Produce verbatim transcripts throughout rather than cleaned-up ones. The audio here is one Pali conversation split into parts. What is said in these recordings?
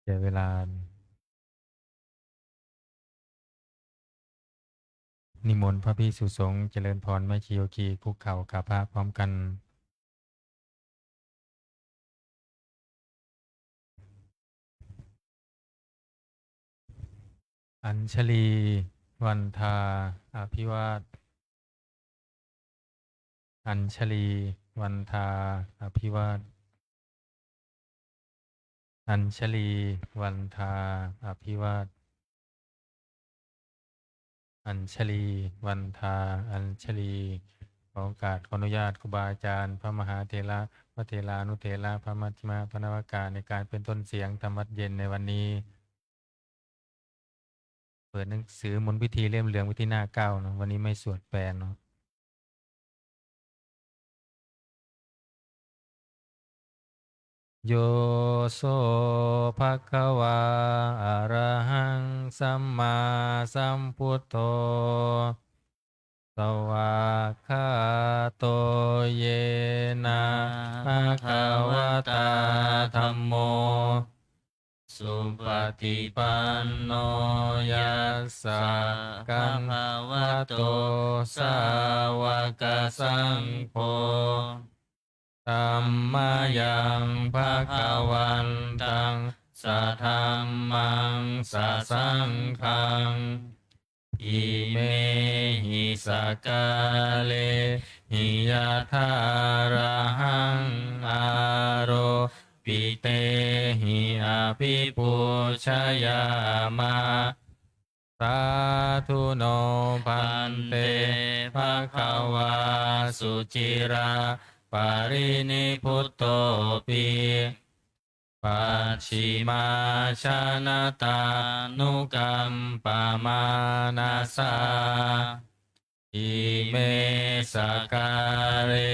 สียเวลา นิมนต์พระภิกษุสงฆ์เจริญพรแม่ชีโยคีคุกเข่ากราบพระพร้อมกัน อัญชลี วันทา อภิวาท อัญชลี วันทา อภิวาท อัญชลี วันทา อภิวาท อัญชลี วันทา อัญชลี ขอโอกาส ขออนุญาตครูบาอาจารย์ พระมหาเถระ พระเถรานุเถระ พระมัชฌิมะ พระนวากะ ในการเป็นต้นเสียงธรรมวัตรเย็นในวันนี้ เปิดหนังสือมนต์พิธีเล่มเหลืองไปที่หน้าเก้าเนาะ วันนี้ไม่สวดแปลเนาะ Yo so bhagavā arahaṃ sammāsambuddho, svākkhāto yena bhagavatā dhammo, supaṭipanno yassa bhagavato sāvakasaṅgho, tammayaṃ bhagavantaṃ sadhammaṃ sasaṅghaṃ, imehi sakkārehi yathārahaṃ āropitehi abhipūjayāma. Sādhu no bhante, bhagavā suciraparinibbutopi, pacchimājanatānukampamānasā, ime sakkāre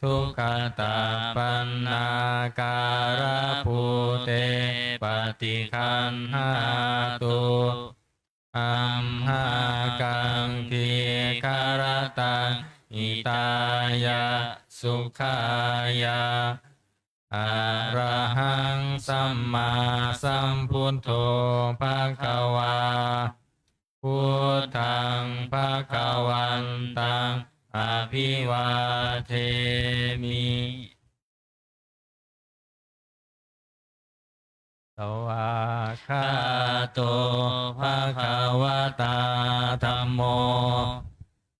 duggatapaṇṇākārabhūte paṭiggaṇhātu, amhākaṃ dīgharattaṃ hitāya sukhāya. Arahaṃ sammāsambuddho bhagavā, buddhaṃ bhagavantaṃ abhivādemi. Svākkhāto bhagavatā dhammo,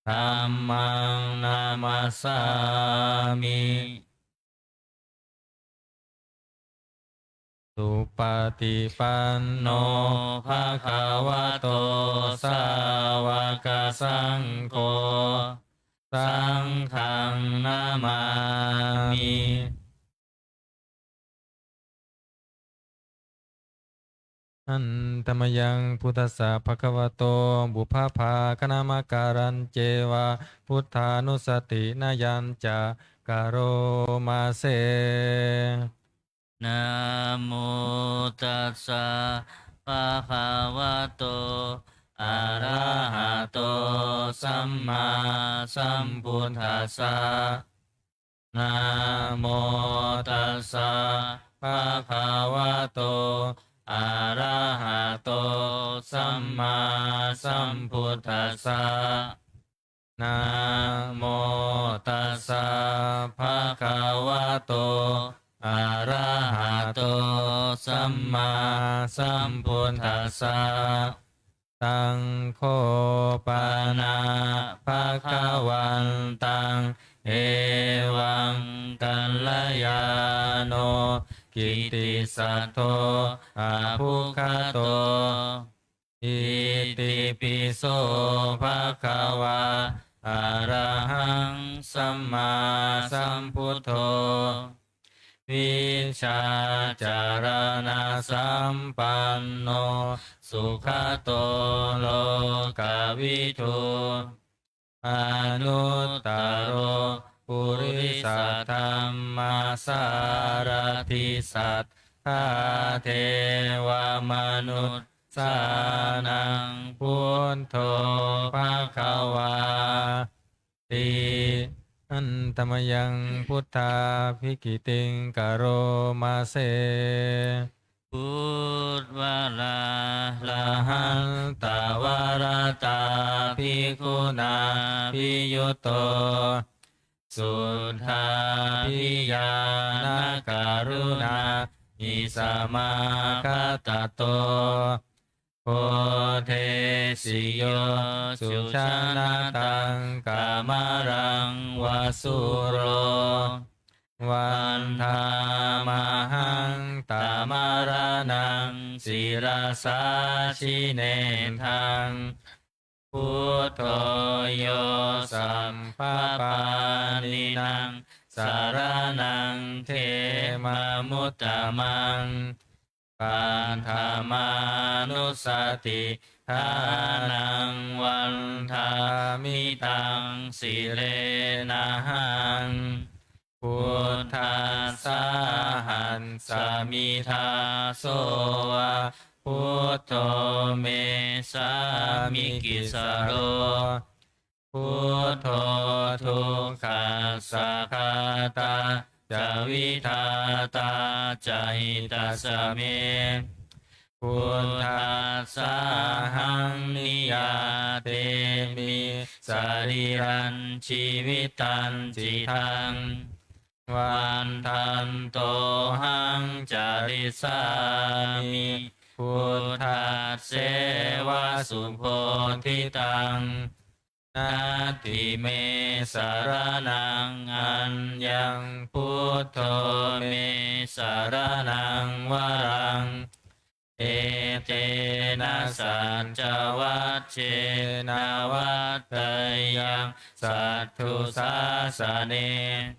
dhammaṃ namassāmi. Supaṭipanno bhagavato sāvakasaṅgho, saṅghaṃ namāmi. Handa mayaṃ buddhassa bhagavato pubbabhāganamakārañceva buddhānussatinayañca karoma se. Namo tassa bhagavato arahato sammāsambuddhassa. Namo tassa bhagavato arahato sammāsambuddhassa. Namo tassa bhagavato arahato sammāsambuddhassa. Taṃ kho pana bhagavantaṃ evaṃ kalyāṇo kittisaddo abbhuggato. Itipi so bhagavā arahaṃ sammāsambuddho, vijjācaraṇasampanno sugato lokavidū, anuttaro purisadammasārathi satthā devamanussānaṃ buddho bhagavāti. Handa mayaṃ buddhābhigītiṃ karoma se. Udvārahantavaratā bhikkhunā abhiyutto, suddhābhiñāṇakaruṇāhi samāgatatto, bodhesi yo sujanataṃ kamalaṃ va sūro. Vandāmahaṃ tamaraṇaṃ sirasā jinendaṃ. Buddho yo sabbapāṇīnaṃ saraṇaṃ khemamuttamaṃ. Paṭhamānussatiṭṭhānaṃ vandāmi taṃ sirenahaṃ. Buddhassāhasmi dāso va, buddho me sāmikissaro. Buddho dukkhassa ghātā ca vidhātā ca hitassa me. Buddhassāhaṃ niyyādemi sarīrañjīvitañcidaṃ. Vandantohaṃ carissāmi buddhasseva subodhitaṃ. Natthi me saraṇaṃ aññaṃ, buddho me saraṇaṃ varaṃ. Etena saccavajjena vaḍḍheyyaṃ satthu sāsane.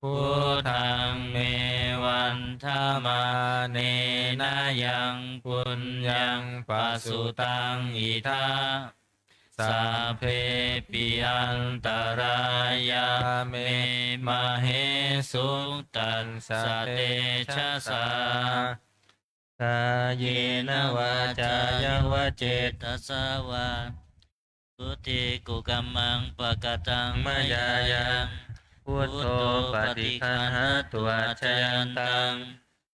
Buddhaṃ me vandamānena yaṃ puññaṃ pasutaṃ idha, sabbepi antarāyā me māhesuṃ tassa tejasā. Kāyena vācāya va cetasā vā, buddhe kukammaṃ pakataṃ mayā yaṃ, buddho paṭiggaṇhatu accayantaṃ,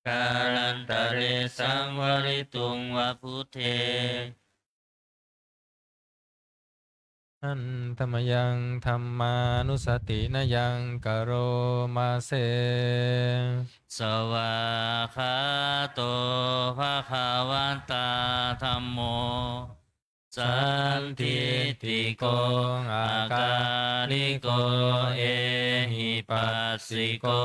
kālantare saṃvarituṃ va buddhe. Handa mayaṃ dhammānussatinayaṃ karoma se. Svākkhāto bhagavatā dhammo, sandiṭṭhiko akāliko ehipassiko,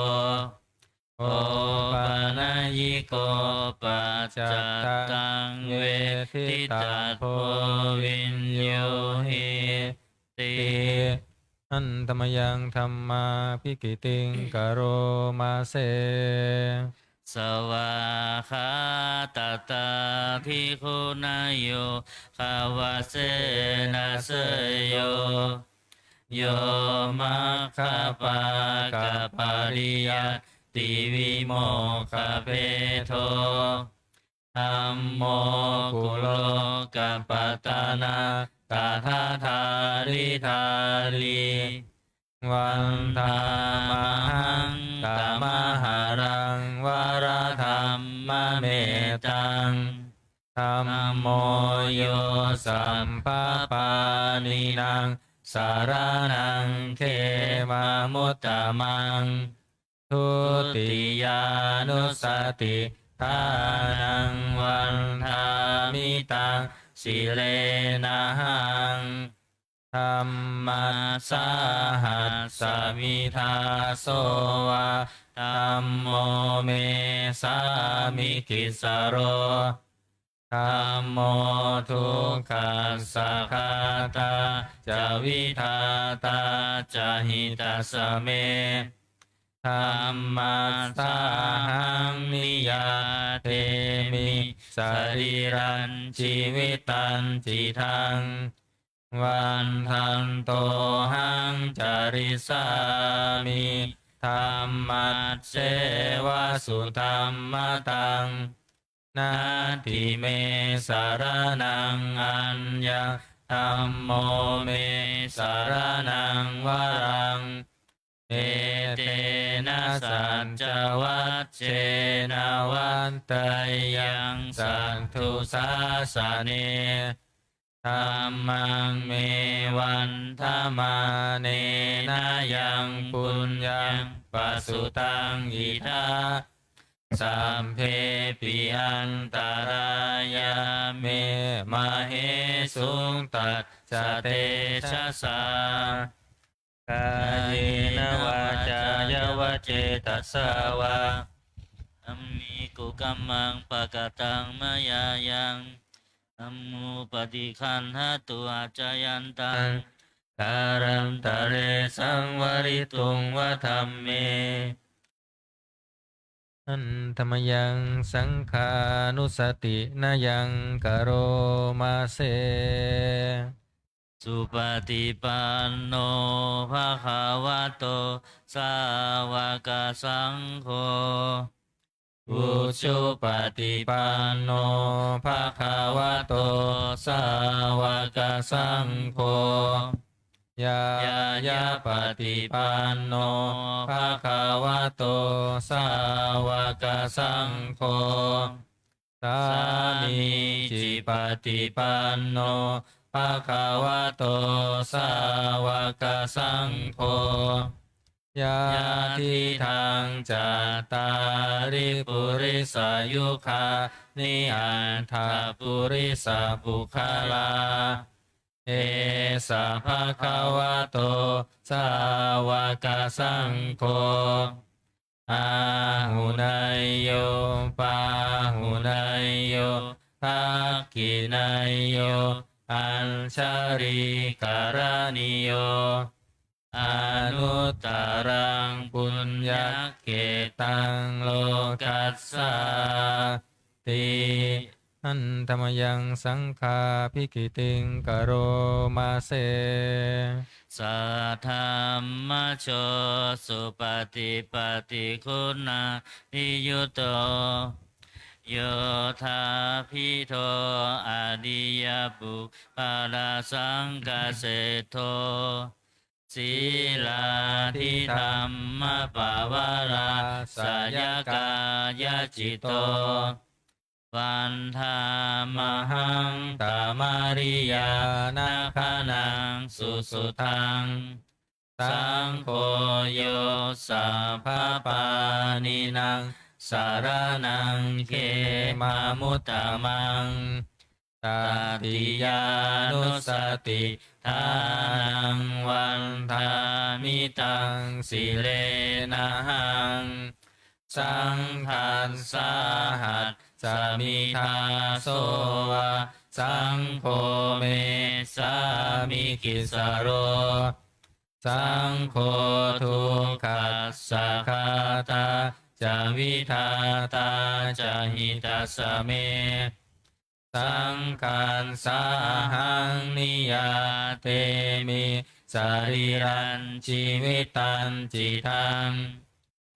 opanayiko paccattaṃ veditabbo viññūhīti. Handa mayaṃ dhammābhigītiṃ karoma se. Svākkhātatā bhikkhunā yogavasena seyyo, yo maggapākappariyattivimokkhabhedo, dhammo kulokapatanā tadadhāridhārī. Vandāmahaṃ tamaharaṃ varadhammametaṃ, dhammo yo sabbapāṇīnaṃ saraṇaṃ khemamuttamaṃ. Dutiyānussatiṭṭhānaṃ vandāmi taṃ sirenahaṃ, dhammassāhasmi dāso va, dhammo me sāmikissaro. Dhammo dukkhassa ghātā ca vidhātā ca hitassa me. Dhammassāhaṃ niyyādemi sarīrañjīvitañcidaṃ. Vandantohaṃ carissāmi dhammasseva sudhammataṃ. Natthi me saraṇaṃ aññaṃ, dhammo me saraṇaṃ varaṃ. Etena saccavajjena vaḍḍheyyaṃ satthu sāsane. Dhammaṃ me vandamānena yaṃ puññaṃ pasutaṃ idha, sabbepi antarāyā me māhesuṃ tassa tejasā. Kāyena vācāya va cetasā vā, dhamme kukammaṃ pakataṃ mayā yaṃ, dhammo paṭiggaṇhatu accayantaṃ, kālantare saṃvarituṃ va dhamme. Handa mayaṃ saṅghānussatinayaṃ karoma se. Supaṭipanno bhagavato sāvakasaṅgho, ujupaṭipanno bhagavato sāvakasaṅgho, ñāyapaṭipanno bhagavato sāvakasaṅgho, sāmīcipaṭipanno bhagavato sāvakasaṅgho, yadidaṃ cattāri purisayugāni aṭṭha purisapuggalā, esa bhagavato sāvakasaṅgho, āhuneyyo pāhuneyyo dakkhiṇeyyo añjalikaraṇīyo, anuttaraṃ puññakkhettaṃ lokassāti. Handa mayaṃ saṅghābhigītiṃ karoma se. Saddhammajo supaṭipattiguṇaniyutto, yoṭṭhabbidho ariyapuggalasaṅghaseṭṭho, sīlādidhammapavarāsayakāyacitto, vandāmahaṃ tamariyanāgaṇaṃ susuddhaṃ. Saṅgho yo sabbapāṇīnaṃ saraṇaṃ khemamuttamaṃ, tatiyānussatiṭṭhānaṃ vandāmi taṃ sirenahaṃ. Saṅghassāhasmi dāso va, saṅgho me sāmikissaro, saṅgho dukkhassa ghātā ca vidhātā ca hitassa me. Saṅghassāhaṃ niyyādemi sarīrañjīvitañcidaṃ,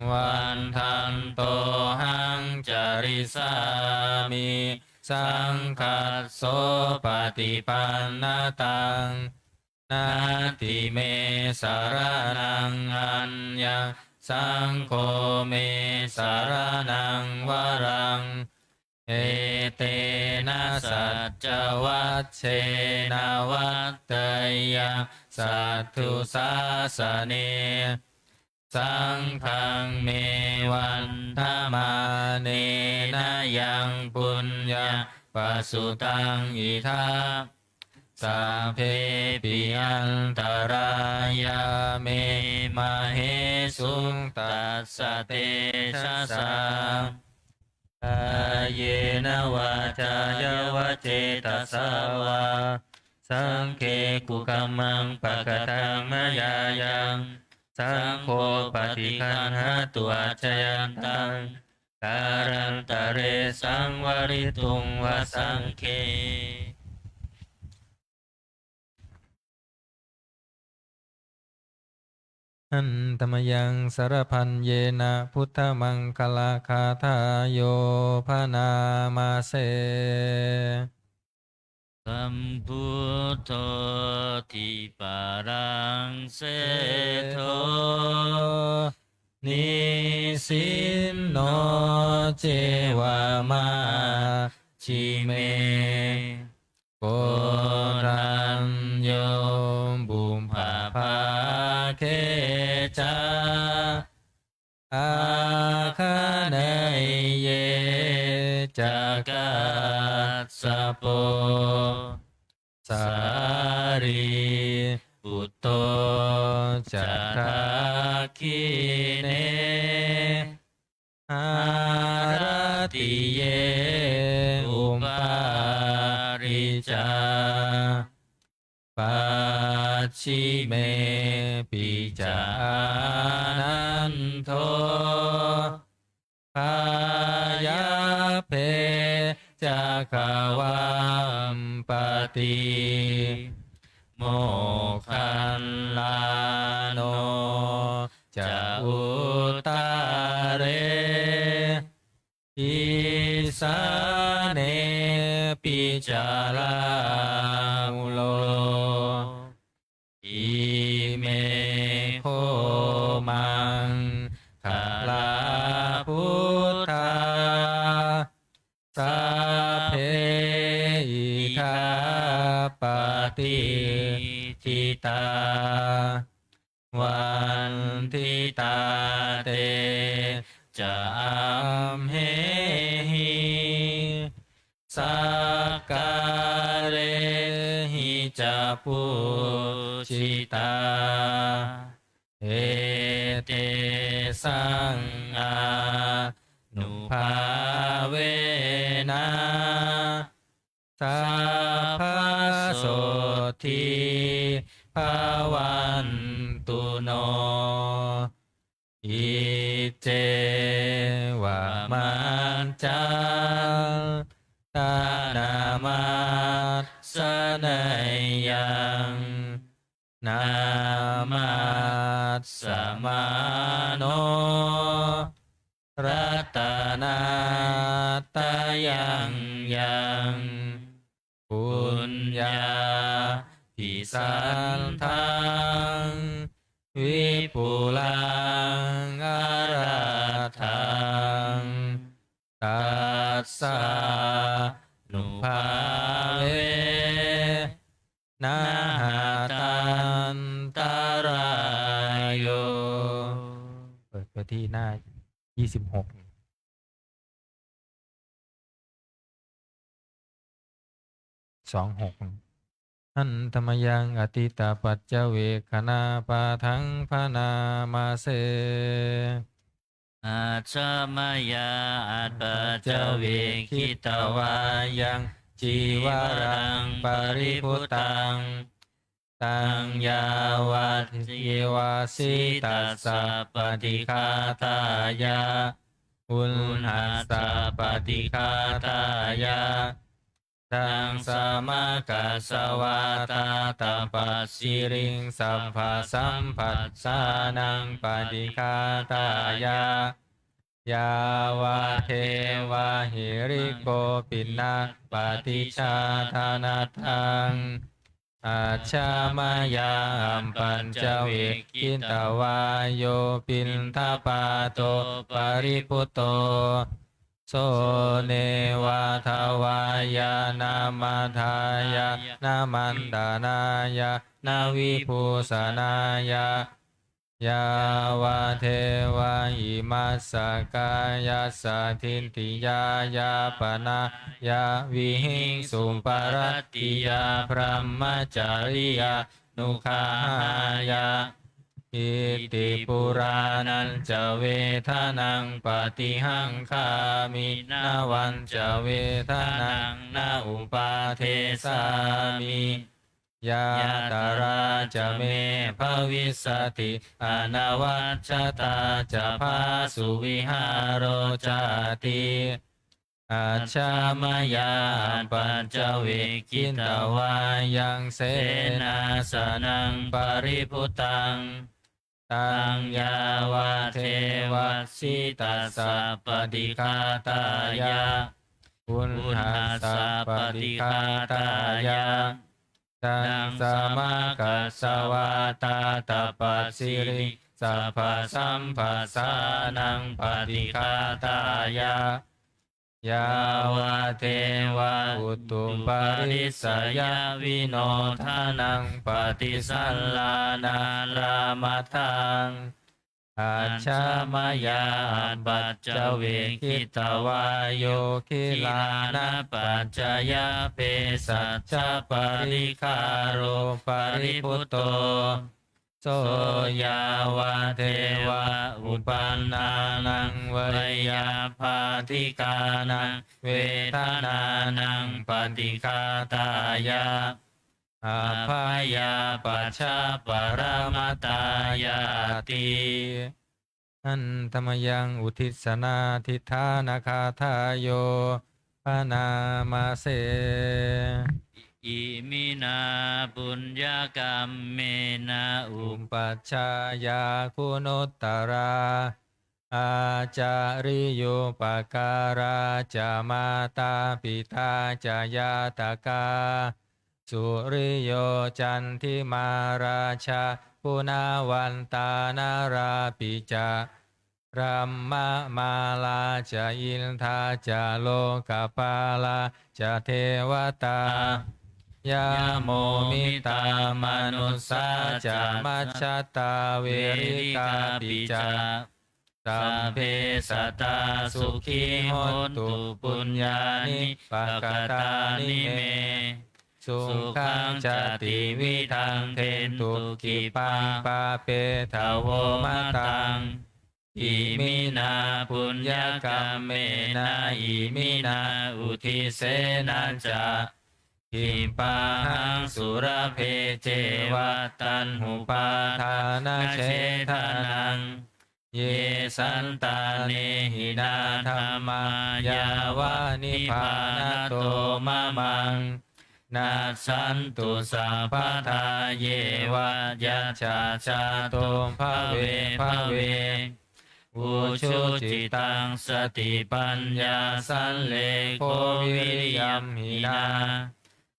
vandantohaṃ carissāmi saṅghassopaṭipannataṃ. Natthi me saraṇaṃ aññaṃ, saṅgho me saraṇaṃ varaṃ, etena saccavajjena vaḍḍheyyaṃ satthu sāsane. Saṅghaṃ me vandamānena yaṃ puññaṃ pasutaṃ idha, sabbepi antarāyā me māhesuṃ tassa tejasā. Kāyena vācāya va cetasā vā, saṅghe kukammaṃ pakataṃ mayā yaṃ, saṅgho paṭiggaṇhatu accayantaṃ, kālantare saṃvarituṃ va saṅghe. Handa mayaṃ sarabhaññena buddhamaṅgalagāthāyo bhaṇāma se. Sambuddho dīpalaṅkheṭṭho nisinno ceva majjhime, koṇḍañño pubbabhāge ca āgaṇeyye ca kassapo sārīputto ca dakkhiṇe haratiye upādi ca. Pacchimepi ca ānando pāyabbe ca gavampati moggallāno ca uttare isānepi ca rāhulo. Ime kho maṅgalā buddhā sabbe idha patiṭṭhitā vanditā te ca amhehi sakkārehi ca pūjitā. Etesaṃ ānubhāvena sabbasotthī bhavantu no. Iccevamantaṃ taṇhamattaneyyaṃ namassamāno ratanattayaṃ yaṃ puññābhisandaṃ vipulaṃ arattaṃ tassānubhāvena hatantarāyo. เปิดไปที่หน้า ยี่สิบหก สองหก Handa mayaṃ atītapaccavekkhaṇapāṭhaṃ bhaṇāma se. Ajja mayā apaccavekkhitvā yaṃ cīvaraṃ paribhuttaṃ, taṃ yāvadeva sītassa paṭighātāya uṇhassa paṭighātāya daṃsamakasavātātapasiriṃsapasamphassānaṃ paṭighātāya yāvadeva hirikopinapaṭicchādanatthaṃ. Ajja mayā apaccavekkhitvā yo piṇḍapāto paribhutto, so neva davāya na madāya na maṇḍanāya na vibhūsanāya, yāvadeva imassa kāyassa ṭhitiyā yāpanāya vihiṃsuparatiyā brahmacariyānuggahāya. Iti purāṇañca vedanaṃ paṭihaṅkhāmi navañca vedanaṃ na uppādessāmi, yātrā ca me bhavissati anavajjatā ca phāsuvihāro cāti. Ajja mayā apaccavekkhitvā yaṃ senāsanaṃ paribhuttaṃ, taṃ yāvadeva sītassa paṭighātāya uṇhassa paṭighātāya, daṃsamakasavātātapasiriṃ sabbasamphassānaṃ paṭighātāya, yāvadeva utuparissayavinodanaṃ paṭisallānārāmatthaṃ, ajja mayā apaccavekkhitvā yo gilānapaccayabhesajjaparikkhāro paribhutto, so yāvadeva uppannānaṃ veyyābādhikānaṃ vedanānaṃ paṭighātāya, abyāpajjhaparamatāyāti. Handa mayaṃ uddissanādhiṭṭhānagāthāyo bhaṇāma se. Iminā puññakammena upajjhāyā guṇuttarā, ācariyūpakārā ca mātā pitā ca ñātakā, suriyo candimā rājā guṇavantā narāpi ca, brahmamārā ca indā ca lokapālā ca devatā, yamo mittā manussā ca majjhattā verikāpi ca, sabbe sattā sukhī hontu puññāni pakatāni me, sukhañca tividhaṃ dentu khippaṃ pāpetha vo mataṃ. Iminā puññakammena iminā uddisena ca, khippāhaṃ sulabhe ceva taṇhupādānachedanaṃ, ye santāne hinā dhammā yāva nibbānato mamaṃ, nassantu sabbadā yeva yattha jāto bhave bhave, ujucittaṃ satipaññā sallekho viriyamhinā,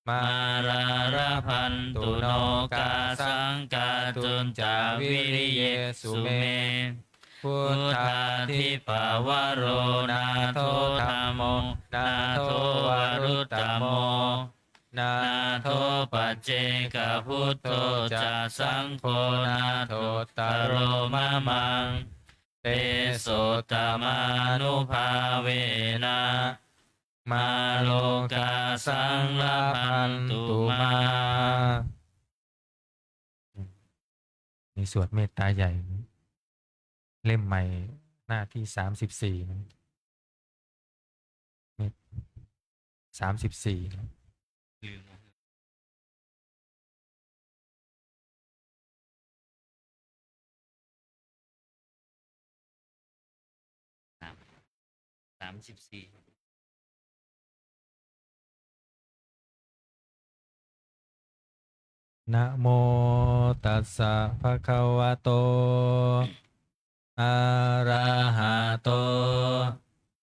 mārā labhantu nokāsaṃ kātuñca viriyesu me, buddhādhipavaro nātho dhammo nātho varuttamo, nātho paccekabuddho ca saṅgho nāthottaro mamaṃ, tesottamānubhāvena mārokāsaṃ labhantu mā. นี่สวดเมตตาใหญ่ เล่มใหม่ หน้าที่สามสิบสี่ นะ เมต สามสิบสี่ นะ ลืม สาม สามสิบสี่ Namo tassa bhagavato arahato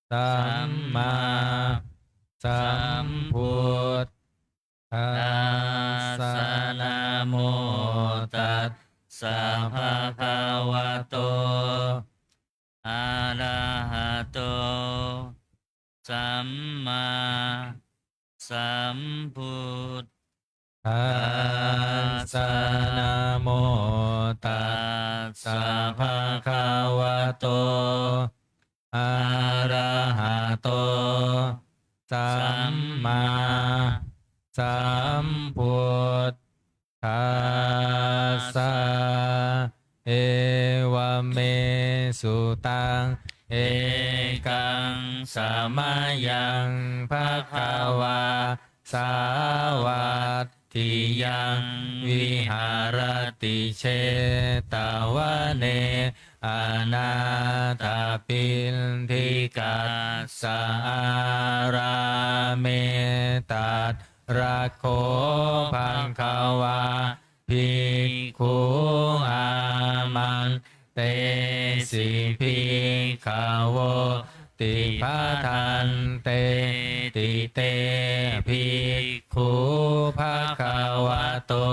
sammāsambuddhassa. Namo tassa bhagavato arahato sammāsambuddhassa. Namo tassa bhagavato arahato sammāsambuddhassa. Evaṃ me sutaṃ. Ekaṃ samayaṃ bhagavā sāvatthiyaṃ viharati jetavane anāthapiṇḍikassa ārāme. Tatra kho bhagavā bhikkhū āmantesi bhikkhavoti. Bhadante Te bhikkhū bhagavato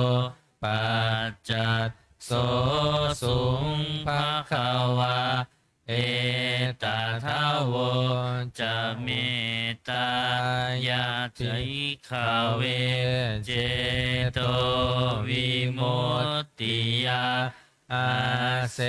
paccassosuṃ. Bhagavā etadavoca: Mettāya bhikkhave cetovimuttiyā āsevitāya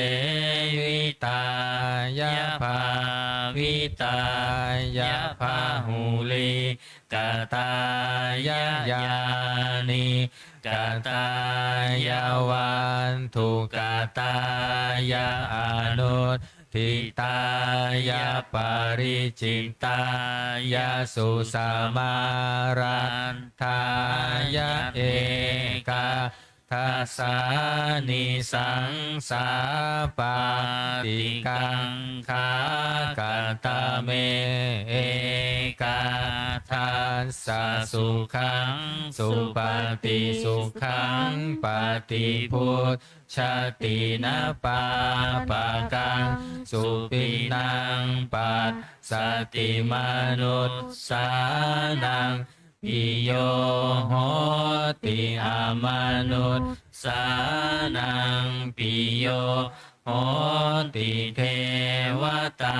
bhāvitāya bahulīkatāya yānīkatāya vatthukatāya anuṭṭhitāya paricitāya susamāraddhāya ekā dasānisaṃsā pāṭikaṅkhā. Katame ekādassa sukhaṃ supati, sukhaṃ paṭibujjhati, na pāpakaṃ supinaṃ passati, manussānaṃ piyo hoti, amanussānaṃ piyo hoti, devatā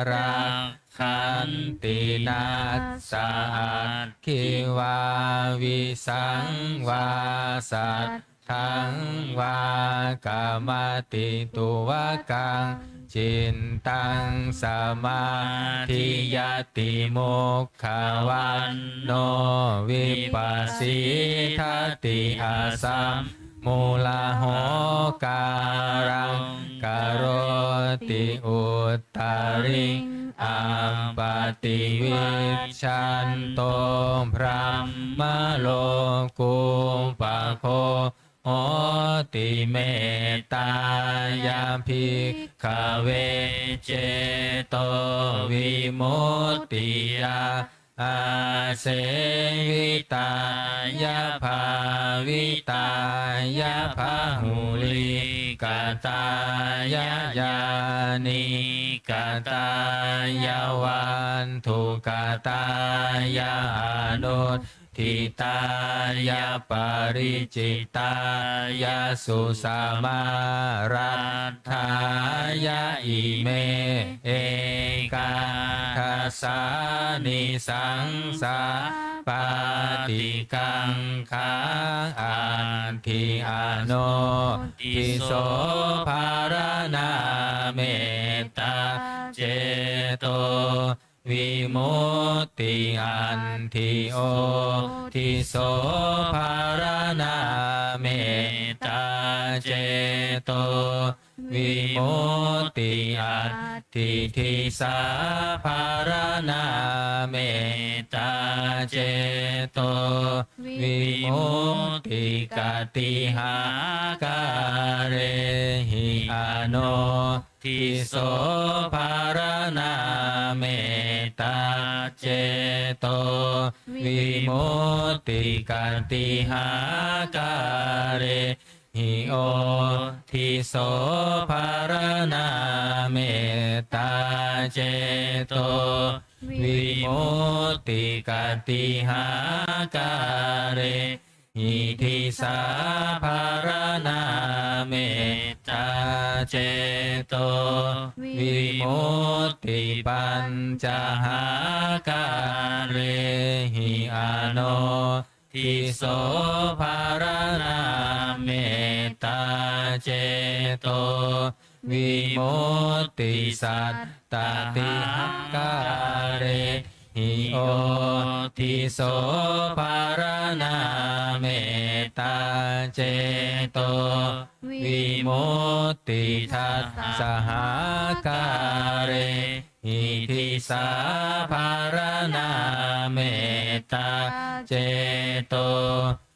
rakkhanti, nāssa aggi vā visaṃ vā satthaṃ vā kamati, tuvakaṃ cittaṃ samādhiyati, mukhavaṇṇo vippasīdati, asammūḷho kālaṃ karoti, uttariṃ appaṭivijjhanto brahmalokūpago hoti. Mettāya bhikkhave cetovimuttiyā āsevitāya bhāvitāya bahulīkatāya yānīkatāya vatthukatāya anuṭṭhitāya paricitāya susamāraddhāya ime ekādasānisaṃsā pāṭikaṅkhā. Atthi ano diso pharaṇā mettā ceto vimutti. Atthi o diso pharaṇā mettā ceto vimutti. Atthi disā pharaṇā mettā ceto vimutti. Katīhākārehi ano diso pharaṇā mettā ceto vimutti. Katīhākārehi o diso pharaṇā mettā ceto vimutti. Katīhākārehi disā pharaṇā mettā ceto vimutti. Pañcahākārehi ano diso pharaṇā mettā ceto vimutti. Sattahākārehi o diso pharaṇā mettā ceto vimutti. Dasahākārehi disā pharaṇā mettā ceto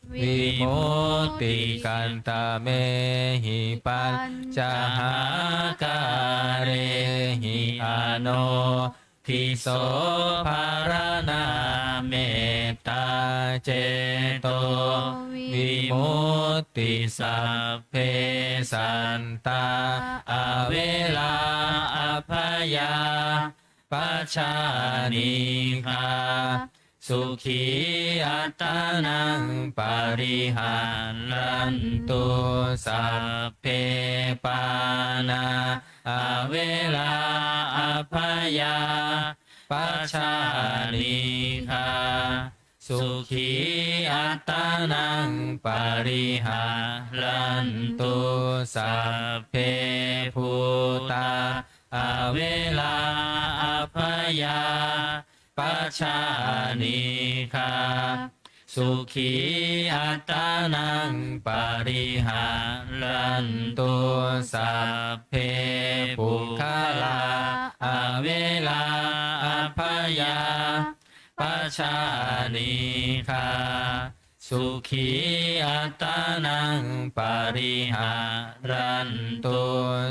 vimutti. Katamehi pañcahākārehi ano diso pharaṇā mettā ceto vimutti. Sabbe sattā averā abyāpajjhā pajānīha. Sukhī attānaṃ pariharantu, sabbe pāṇā averā abyāpajjhā anīghā. Sukhī attānaṃ pariharantu, sabbe bhūtā averā abyāpajjhā anīghā. Sukhī attānaṃ pariharantu, sabbe puggalā averā abyāpajjhā anīghā. Sukhī attānaṃ pariharantu,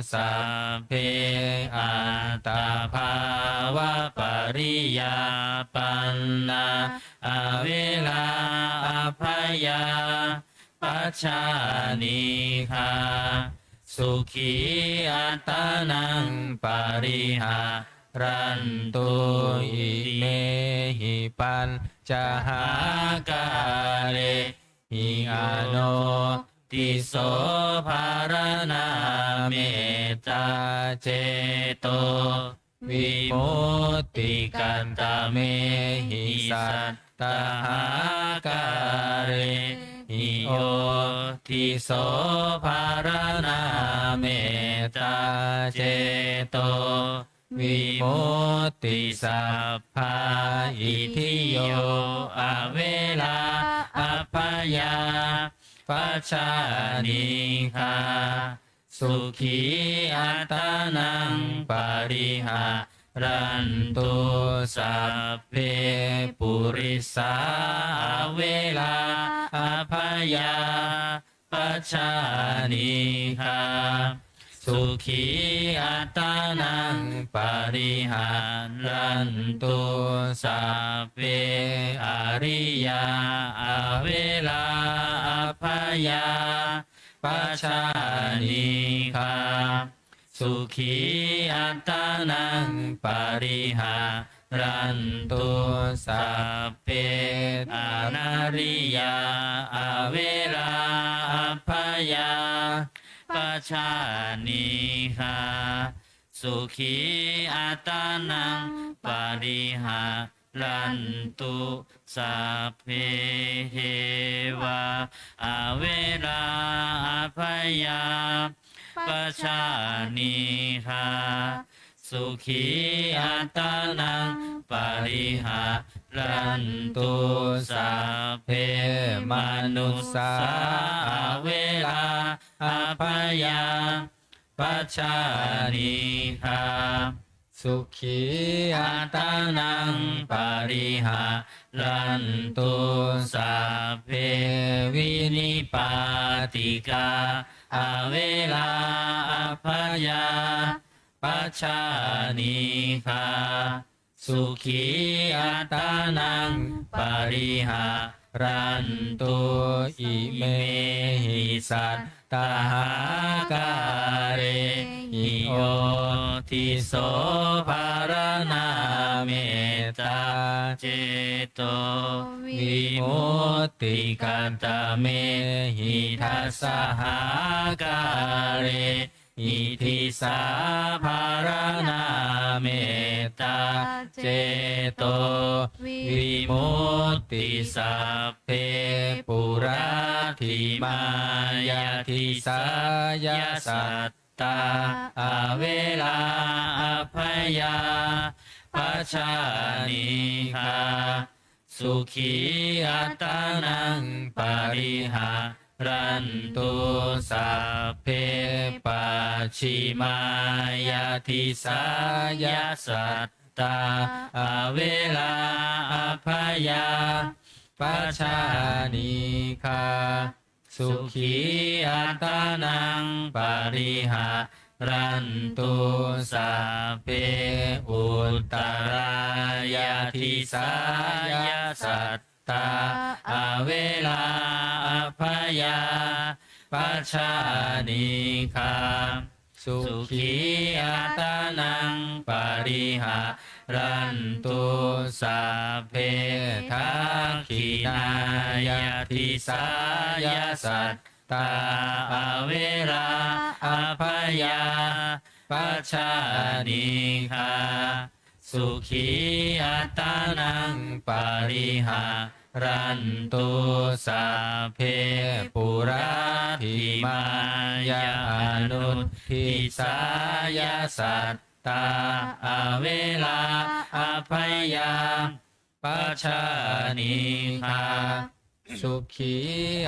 sabbe attabhāvapariyāpannā averā abyāpajjhā anīghā. Sukhī attānaṃ pariharantu, imehi pañcahākārehi anodhiso pharaṇā mettacetovimutti. Katamehi sattahākārehi odhiso pharaṇā mettacetovimutti? Sabbā itthiyo averā abyāpajjhā anīghā. Sukhī attānaṃ pariharantu, sabbe purisā averā abyāpajjhā anīghā. Sukhī attānaṃ pariharantu, sabbe ariyā averā abyāpajjhā anīghā. Sukhī attānaṃ pariharantu, sabbe anariyā averā abyāpajjhā anīghā. Sukhī attānaṃ pariharantu, sabbe devā averā abyāpajjhā anīghā. Sukhī attānaṃ pariharantu, sabbe manussā averā abyāpajjhā anīghā. Sukhī attānaṃ pariharantu, sabbe vinipātikā averā abyāpajjhā anīghā. Sukhī attānaṃ pariharantu, imehi sattahākārehi odhiso pharaṇā mettacetovimutti. Katamehi dasahākārehi disā pharaṇā mettacetovimutti? Sabbe puratthimāya disāya sattā averā abyāpajjhā anīghā. Sukhī attānaṃ pariharantu, sabbe pacchimāya disāya sattā averā abyāpajjhā anīghā. Sukhī attānaṃ pariharantu, sabbe uttarāya disāya sattā averā abyāpajjhā anīghā. Sukhī attānaṃ pariha rantu sabbe dakkhiṇāya disāya sattā averā abyāpajjhā anīghā sukhī attānaṃ pariharantu. Sabbe puratthimāya anudisāya sattā averā abyāpajjhā anīghā sukhī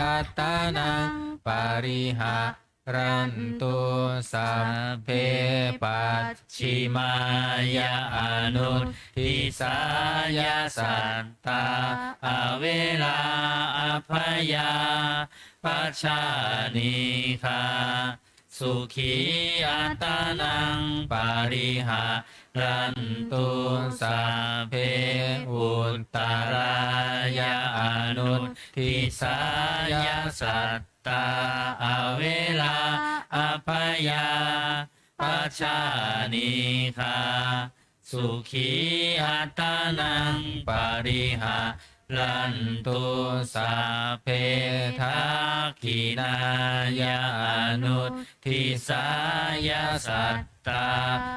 attānaṃ pariharantu. Sabbe pacchimāya anudisāya sattā averā abyāpajjhā anīghā sukhī attānaṃ pariharantu. Sabbe uttarāya anudisāya sattā averā abyāpajjhā anīghā sukhī attānaṃ pariharantu. Sabbe dakkhiṇāya anudisāya sattā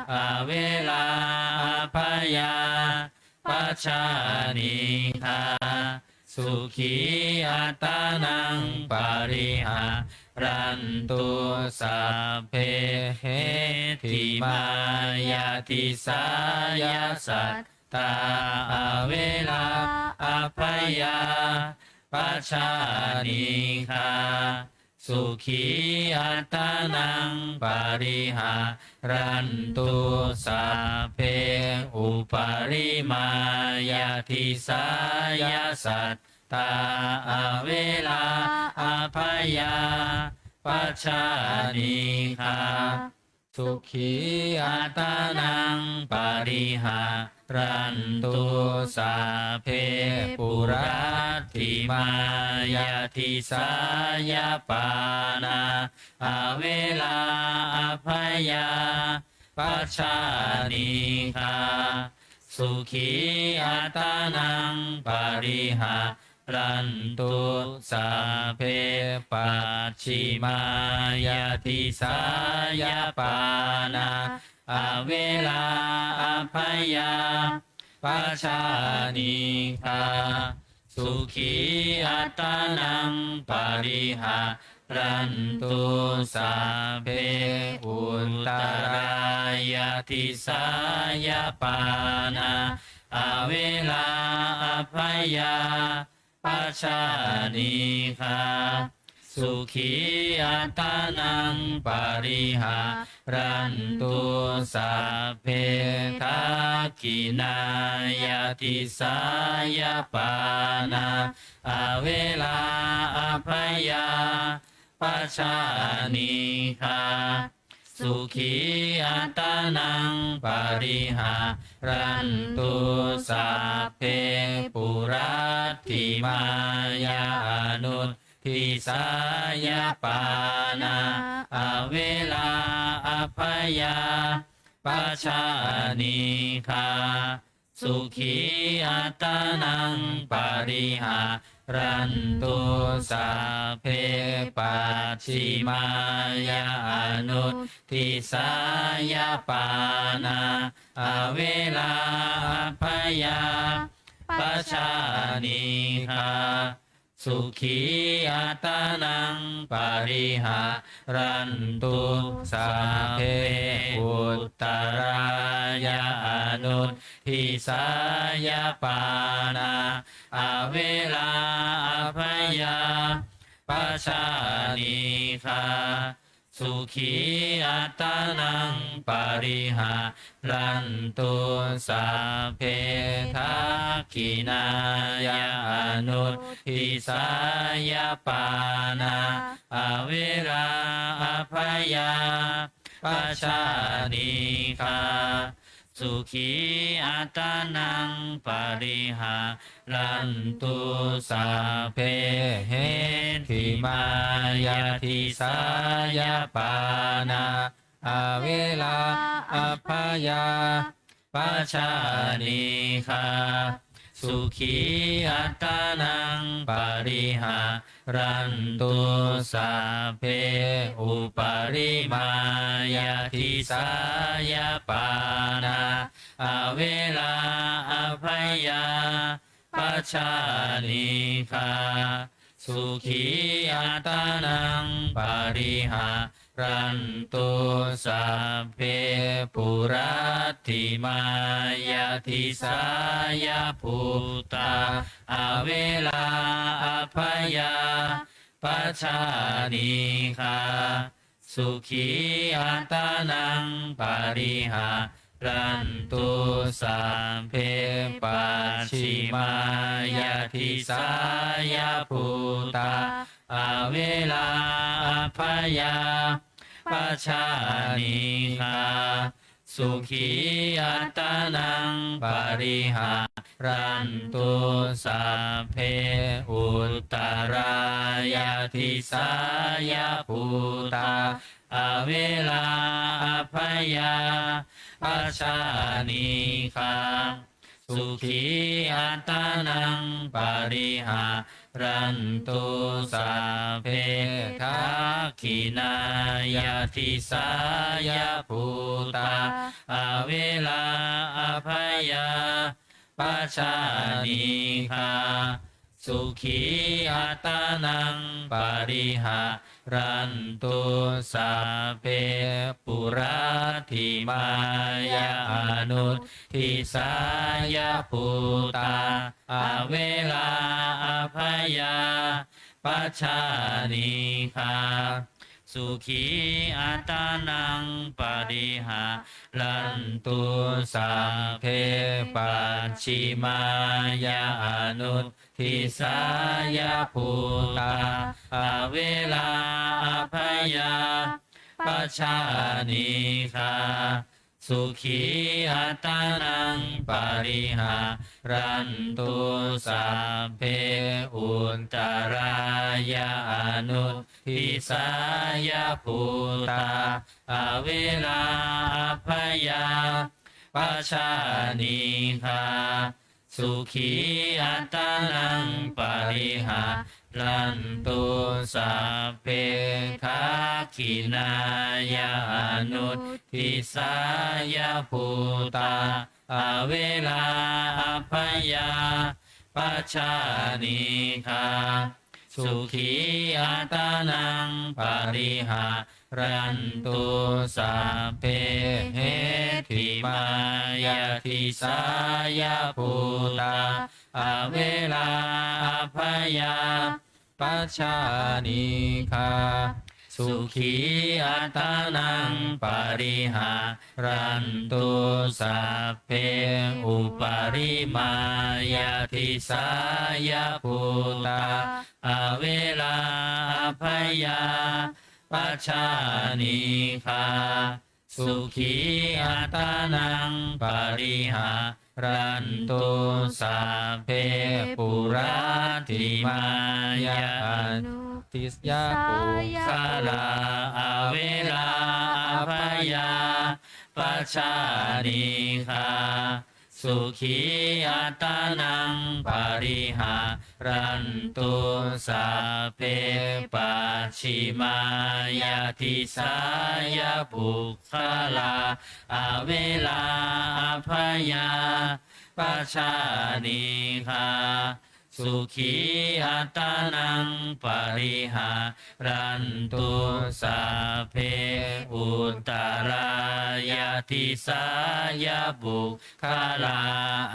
averā abyāpajjhā anīghā sukhī attānaṃ pariharantu. Sabbe heṭṭhimāya disāya sattā averā abyāpajjhā anīghā sukhī attānaṃ pariharantu. Sabbe uparimāya disāya sattā averā abyāpajjhā anīghā sukhī attānaṃ pariharantu. Sabbe puratthimāya disāya pāṇā averā abyāpajjhā anīghā sukhī attānaṃ pariharantu. Sabbe pacchimāya disāya pāṇā averā abyāpajjhā anīghā sukhī attānaṃ pariharantu. Sabbe uttarāya disāya pāṇā averā abyāpajjhā anīghā sukhī attānaṃ pariharantu. Sabbe dakkhiṇāya disāya pāṇā averā abyāpajjhā anīghā sukhī attānaṃ pariharantu. Sabbe puratthimāya anudisāya pāṇā averā abyāpajjhā anīghā sukhī attānaṃ pariharantu. Sabbe pacchimāya anudisāya pāṇā averā abyāpajjhā anīghā sukhī attānaṃ pariharantu. Sabbe uttarāya anudisāya pāṇā averā abyāpajjhā anīghā sukhī attānaṃ pariharantu. Sabbe dakkhiṇāya anudisāya pāṇā averā abyāpajjhā anīghā sukhī attānaṃ pariharantu. Sabbe heṭṭhimāya disāya pāṇā averā abyā pajānīghā. Sukhī attānaṃ pariharantu, sabbe uparimāya disāya pāṇā averā abyāpajjhā anīghā. Sukhī attānaṃ pariharantu, sabbe puratthimāya disāya bhūtā averā abyāpajjhā anīghā. Sukhī attānaṃ pariharantu, sabbe pacchimāya disāya bhūtā averā abyāpajjhā anīghā. Sukhī attānaṃ pariharantu, sabbe uttarāya disāya bhūtā averā abyāpajjhā anīghā. Sukhī attānaṃ pariharantu, sabbe dakkhiṇāya disāya bhūtā averā abyāpajjhā anīghā. Sukhī attānaṃ pariharantu, sabbe puratthimāya anudisāya bhūtā averā abyāpajjhā anīghā. Sukhī attānaṃ pariharantu, sabbe pacchimāya anudisāya bhūtā averā abyāpajjhā anīghā. Sukhī attānaṃ pariharantu, sabbe uttarāya anudisāya bhūtā averā abyāpajjhā anīghā. Sukhī attānaṃ pariharantu, sabbe dakkhiṇāya anudisāya bhūtā averā abyāpajjhā anīghā. Sukhī attānaṃ pariharantu, sabbe heṭṭhimāya disāya bhūtā averā abyāpajjhā anīghā. Sukhī attānaṃ pariharantu, sabbe uparimāya disāya bhūtā averā abyāpajjhā anīghā. Sukhī attānaṃ pariharantu, sabbe puratthimāya anudisāya puggalā averā abyāpajjhā anīghā. Sukhī attānaṃ pariharantu, sabbe pacchimāya disāya puggalā averā abyāpajjhā anīghā. Sukhī attānaṃ pariharantu, sabbe uttarāya disāya puggalā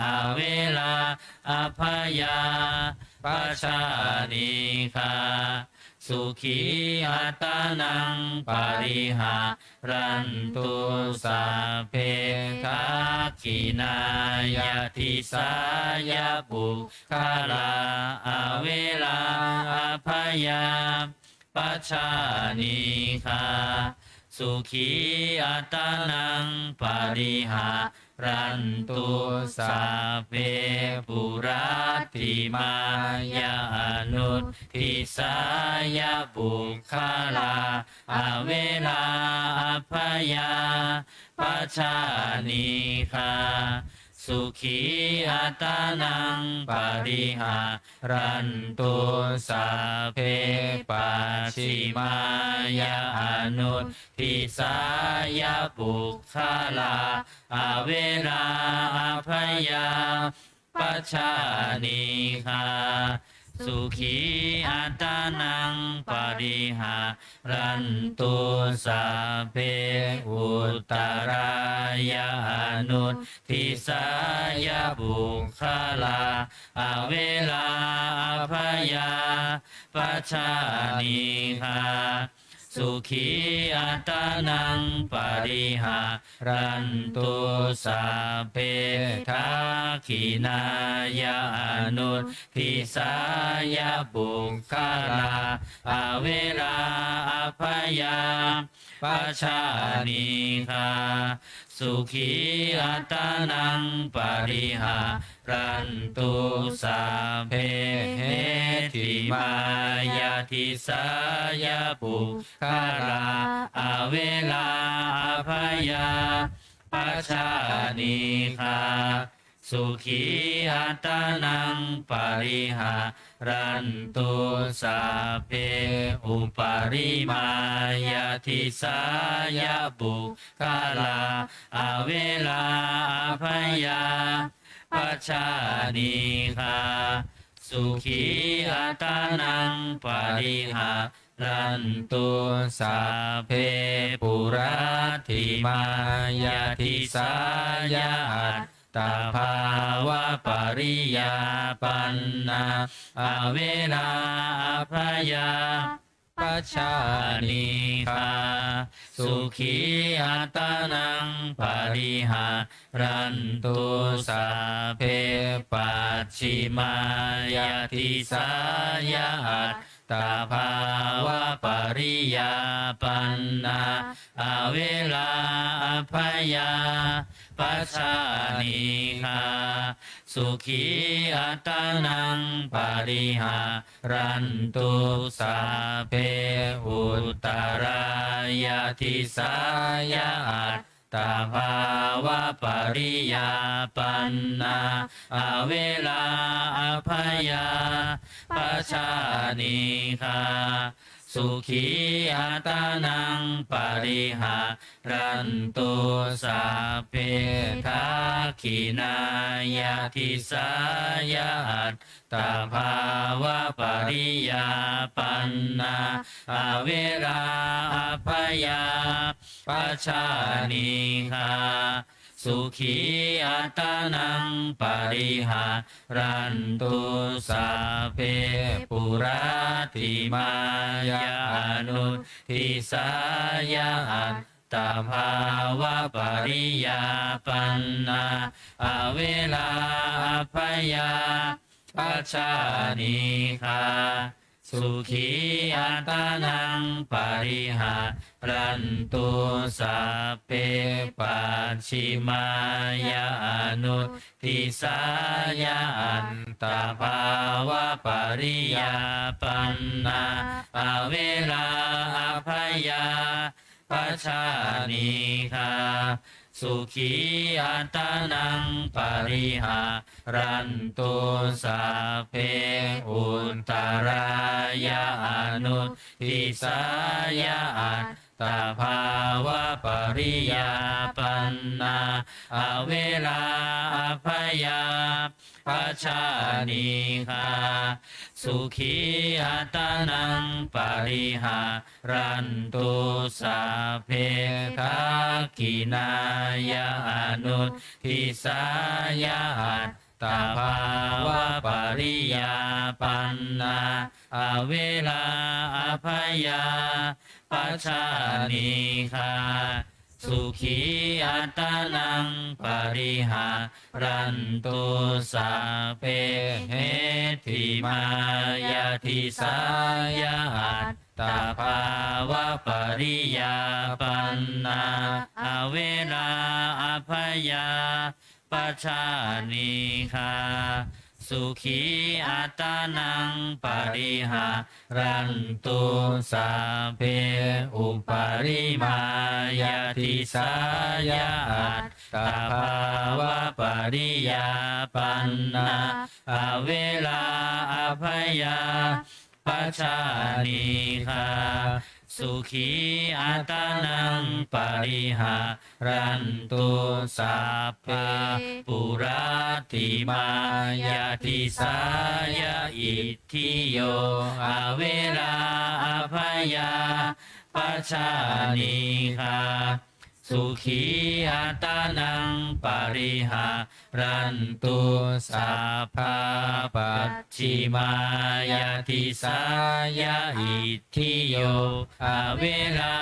averā abyāpajjhā anīghā. Sukhī attānaṃ pariharantu, sabbe dakkhiṇāya disāya puggalā averā abyāpajjhā anīghā. Sukhī attānaṃ pariharantu, sabbe heṭṭhimāya anuddisāya puggalā averā abyāpajjhā anīghā sukhī attānaṃ pariharantu. Sabbe pacchimāya anuddisāya puggalā averā abyāpajjhā anīghā sukhī attānaṃ pariharantu. Sabbe uttarāya anuddisāya puggalā averā abyāpajjhā anīghā sukhī attānaṃ pariharantu. Sabbe dakkhiṇāya anuddisāya puggalā averā abyāpajjhā anīghā sukhī attānaṃ pariharantu. Sabbe heṭṭhimāya disāya puggalā averā abyāpajjhā anīghā sukhī attānaṃ pariharantu. Sabbe uparimāya disāya puggalā averā abyāpajjhā anīghā sukhī attānaṃ pariharantu. Sabbe puratthimāya disāya attabhāvapariyāpannā averā abyāpajjhā anīghā sukhī attānaṃ pariharantu. Sabbe pacchimāya disāya attabhāvapariyāpannā averā abyāpajjhā anīghā sukhī attānaṃ pariharantu. Sabbe uttarāya disāya attabhāvapariyāpannā averā abyāpajjhā anīghā sukhī attānaṃ pariharantu. Sabbe dakkhiṇāya disāya attabhāvapariyāpannā averā abyāpajjhā anīghā sukhī attānaṃ pariharantu. Sabbe puratthimāya anuddisāya attabhāvapariyāpannā averā abyāpajjhā anīghā sukhī attānaṃ pariharantu. Sabbe pacchimāya anuddisāya attabhāvapariyāpannā averā abyāpajjhā anīghā sukhī attānaṃ pariharantu. Sabbe uttarāya anuddisāya attabhāvapariyāpannā averā abyāpajjhā anīghā sukhī attānaṃ pariharantu. Sabbe dakkhiṇāya anuddisāya attabhāvapariyāpannā averā abyāpajjhā anīghā sukhī attānaṃ pariharantu. Sabbe heṭṭhimāya disāya attabhāvapariyāpannā averā abyāpajjhā anīghā sukhī attānaṃ pariharantu. Sabbe uparimāya diṭṭhāya attabhāvapariyāpannā averā abyāpajjhā anīghā sukhī attānaṃ pariharantu. Sabbe puratthimāya diṭṭhāya itthiyo averā abyāpajjhā anīghā sukhī attānaṃ pariharantu. Sabbe pacchimāya diṭṭhāya itthiyo averā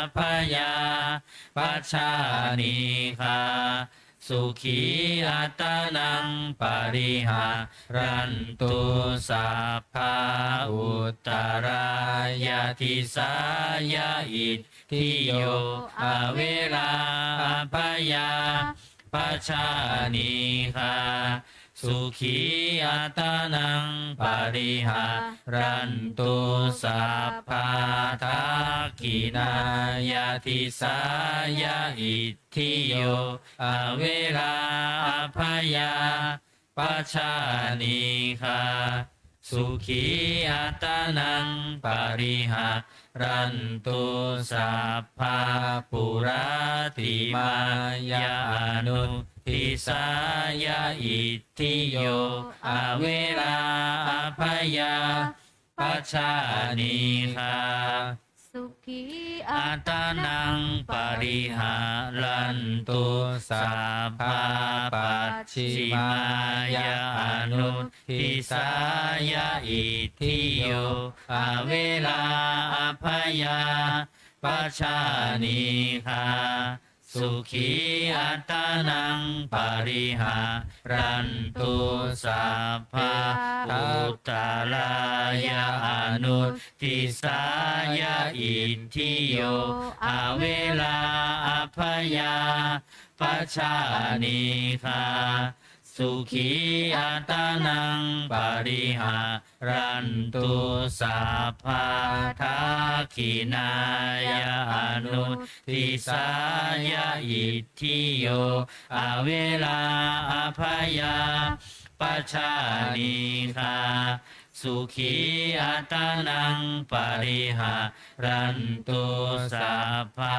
abyāpajjhā anīghā sukhī attānaṃ pariharantu. Sabbe uttarāya diṭṭhāya itthiyo averā abyāpajjhā anīghā sukhī attānaṃ pariharantu. Sabbe dakkhiṇāya diṭṭhāya itthiyo averā abyāpajjhā anīghā sukhī attānaṃ pariharantu. Sabbe puratthimāya anudiṭṭhāya itthiyo averā abyāpajjhā anīghā sukhī attānaṃ pariharantu. Sabbe pacchimāya anudiṭṭhāya itthiyo averā abyāpajjhā anīghā sukhī attānaṃ pariharantu. Sabbe uttarāya anudiṭṭhāya itthiyo averā abyāpajjhā anīghā sukhī attānaṃ pariharantu. Sabbe dakkhiṇāya anudiṭṭhāya itthiyo averā abyāpajjhā anīghā sukhī attānaṃ pariharantu. Sabbe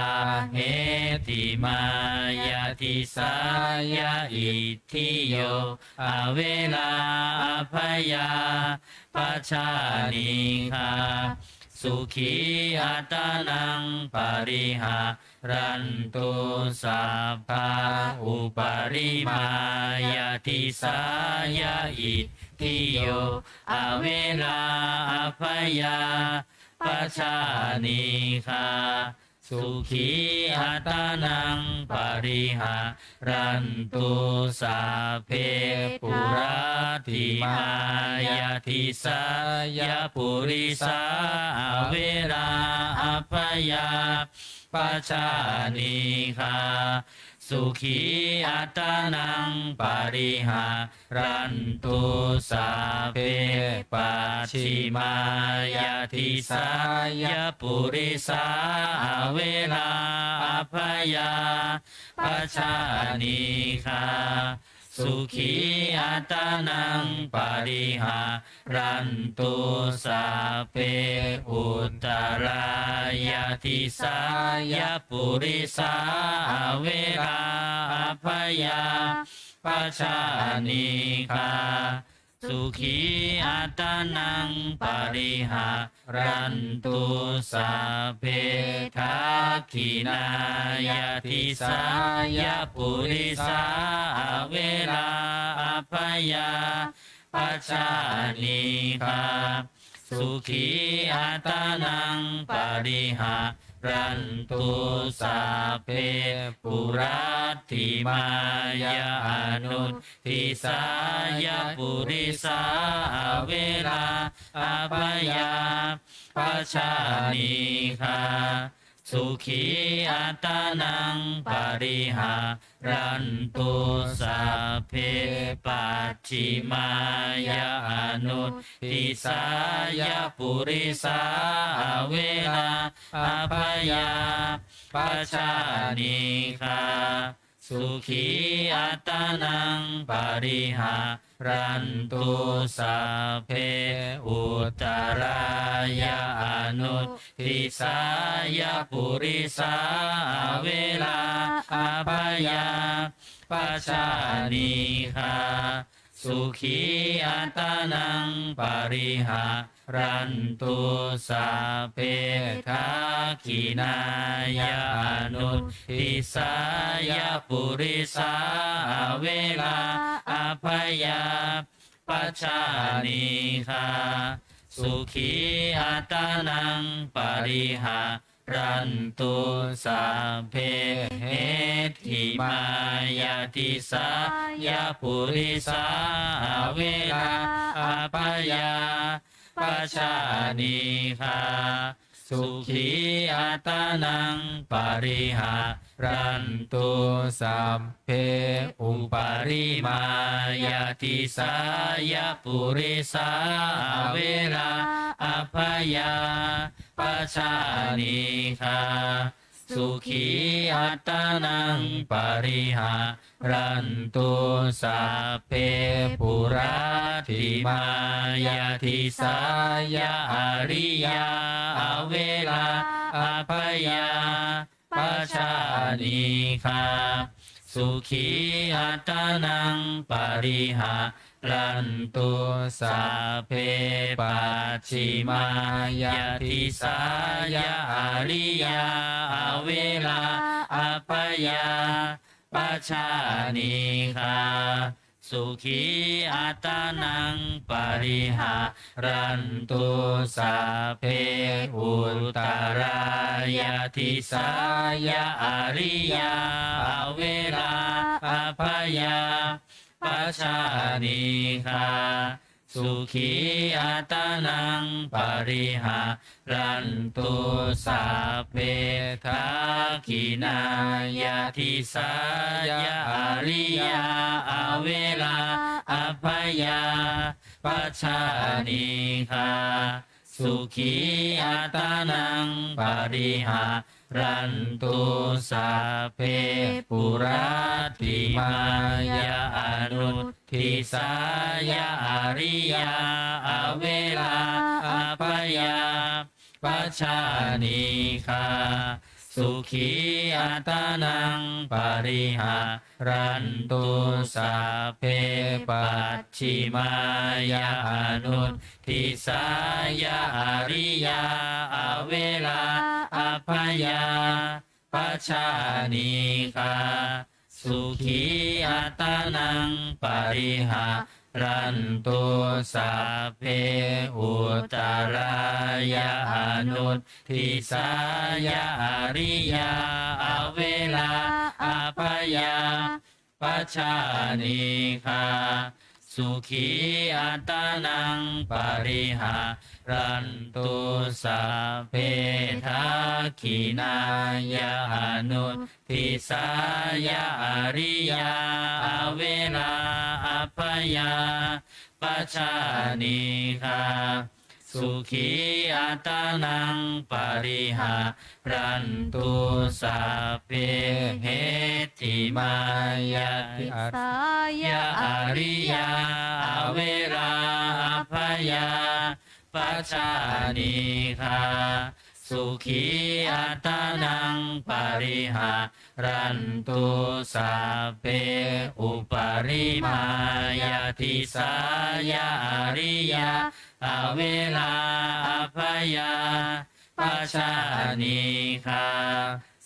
heṭṭhimāya diṭṭhāya itthiyo averā abyāpajjhā anīghā sukhī attānaṃ pariharantu. Sabbe uparimāya diṭṭhāya itthiyo averā abyāpajjhā anīghā sukhī attānaṃ pariharantu. Sabbe puratthimāya diṭṭhāya purisā averā abyāpajjhā anīghā sukhī attānaṃ pariharantu. Sabbe pacchimāya diṭṭhāya purisā averā abyāpajjhā anīghā sukhī attānaṃ pariharantu. Sabbe uttarāya diṭṭhāya purisā averā abyāpajjhā anīghā sukhī attānaṃ pariharantu. Sabbe dakkhiṇāya diṭṭhāya purisā averā abyāpajjhā anīghā sukhī attānaṃ pariharantu. Sabbe puratthimāya anudiṭṭhāya purisā averā abyāpajjhā anīghā sukhī attānaṃ pariharantu sabbe. Pacchimāya anuddisāya purisā averā abyāpajjhā anīghā sukhī attānaṃ pariharantu sabbe. Uttarāya anuddisāya purisā averā abyāpajjhā anīghā sukhī attānaṃ pariharantu sabbe. Dakkhiṇāya anuddisāya purisā averā abyāpajjhā anīghā sukhī attānaṃ pariharantu sabbe. Heṭṭhimāya disāya purisā averā abyāpajjhā anīghā sukhī attānaṃ pariharantu sabbe. Uparimāya disāya purisā averā abyāpajjhā anīghā sukhī attānaṃ pariharantu sabbe. Puratthimāya disāya ariyā averā abyāpajjhā anīghā sukhī attānaṃ pariharantu sabbe. Pacchimāya disāya ariyā averā abyāpajjhā anīghā sukhī attānaṃ pariharantu sabbe. Uttarāya disāya ariyā averā abyāpajjhā anīghā sukhī attānaṃ pariharantu sabbe. Dakkhiṇāya disāya ariyā averā abyāpajjhā anīghā sukhī attānaṃ pariharantu sabbe. Puratthimāya anuddisāya ariyā averā abyāpajjhā anīghā sukhī attānaṃ pariharantu sabbe. Pacchimāya anuddisāya ariyā averā abyāpajjhā anīghā sukhī attānaṃ pariharantu sabbe. Uttarāya anuddisāya ariyā averā abyāpajjhā anīghā sukhī attānaṃ pariharantu sabbe. Dakkhiṇāya anuddisāya ariyā averā abyāpajjhā anīghā sukhī attānaṃ pariharantu sabbe. Heṭṭhimāya disāya ariyā averā abyāpajjhā anīghā sukhī attānaṃ pariharantu sabbe. Uparimāya disāya ariyā averā abyāpajjhā anīghā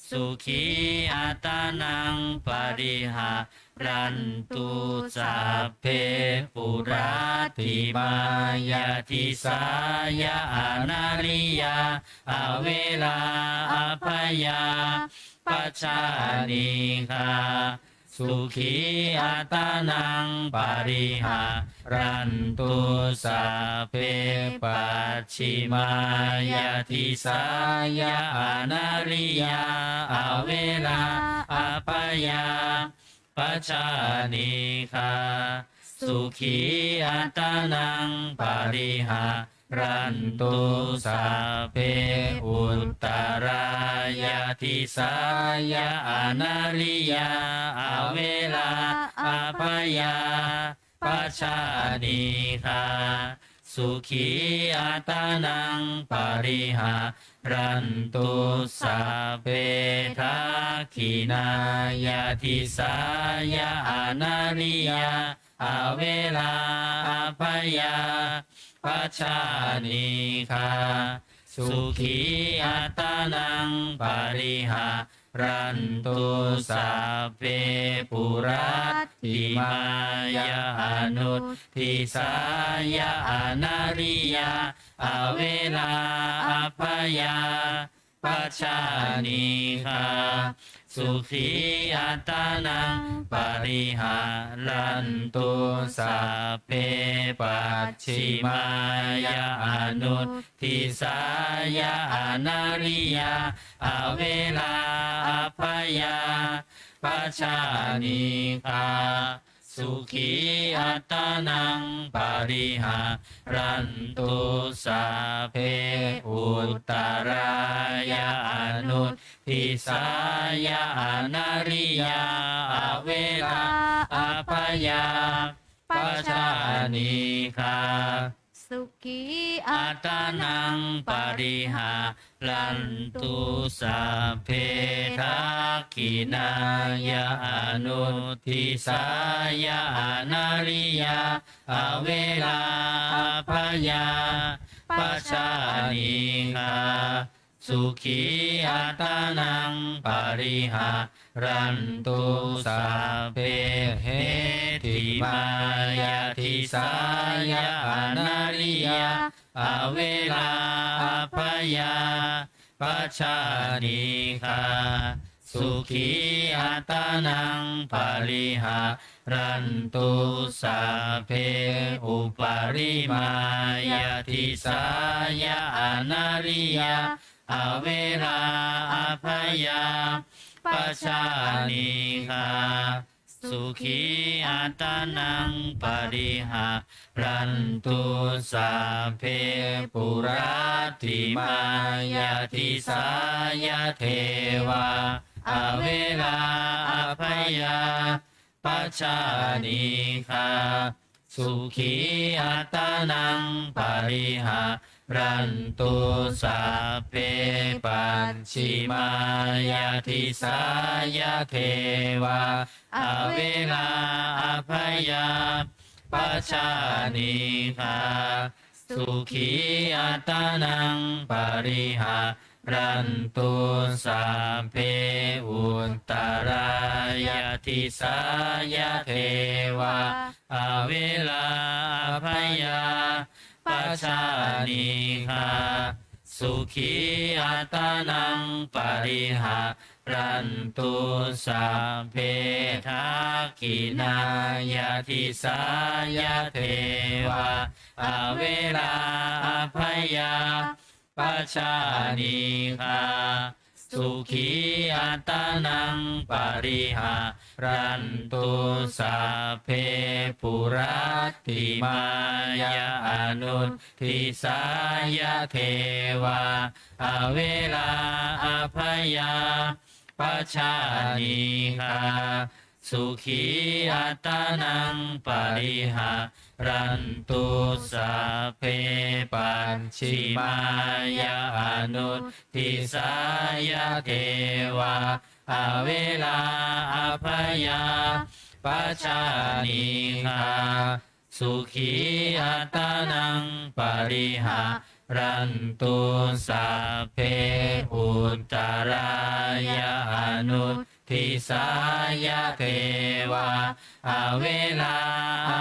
sukhī attānaṃ pariharantu sabbe. Puratthimāya disāya anariyā averā abyāpajjhā anīghā sukhī attānaṃ pariharantu sabbe. Pacchimāya disāya anariyā averā abyāpajjhā anīghā sukhī attānaṃ pariharantu sabbe. Uttarāya disāya anariyā averā abyāpajjhā anīghā sukhī attānaṃ pariharantu sabbe. Dakkhiṇāya disāya anariyā averā abyāpajjhā anīghā sukhī attānaṃ pariharantu sabbe. Puratthimāya anudisāya anariyā averā abyāpajjhā anīghā sukhī attānaṃ pariharantu sabbe. Pacchimāya anudisāya anariyā averā abyāpajjhā anīghā sukhī attānaṃ pariharantu sabbe. Uttarāya anudisāya anariyā averā abyāpajjhā anīghā sukhī attānaṃ pariharantu sabbe. Dakkhiṇāya anudisāya anariyā averā abyāpajjhā anīghā sukhī attānaṃ pariharantu sabbe. Heṭṭhimāya disāya anariyā averā abyāpajjhā anīghā sukhī attānaṃ pariharantu sabbe. Uparimāya disāya anariyā averā abyāpajjhā anīghā sukhī attānaṃ pariharantu sabbe. Puratthimāya disāya devā averā abyāpajjhā anīghā sukhī attānaṃ pariharantu sabbe. Pacchimāya disāya devā averā abyāpajjhā anīghā sukhī attānaṃ pariharantu sabbe. Uttarāya disāya devā averā abyāpajjhā anīghā sukhī attānaṃ pariharantu sabbe. Dakkhiṇāya disāya devā averā abyāpajjhā anīghā sukhī attānaṃ pariharantu sabbe. Puratthimāya anudisāya devā averā abyāpajjhā anīghā sukhī attānaṃ pariharantu sabbe. Pacchimāya anudisāya devā averā abyāpajjhā anīghā sukhī attānaṃ pariharantu sabbe. Uttarāya anudisāya devā averā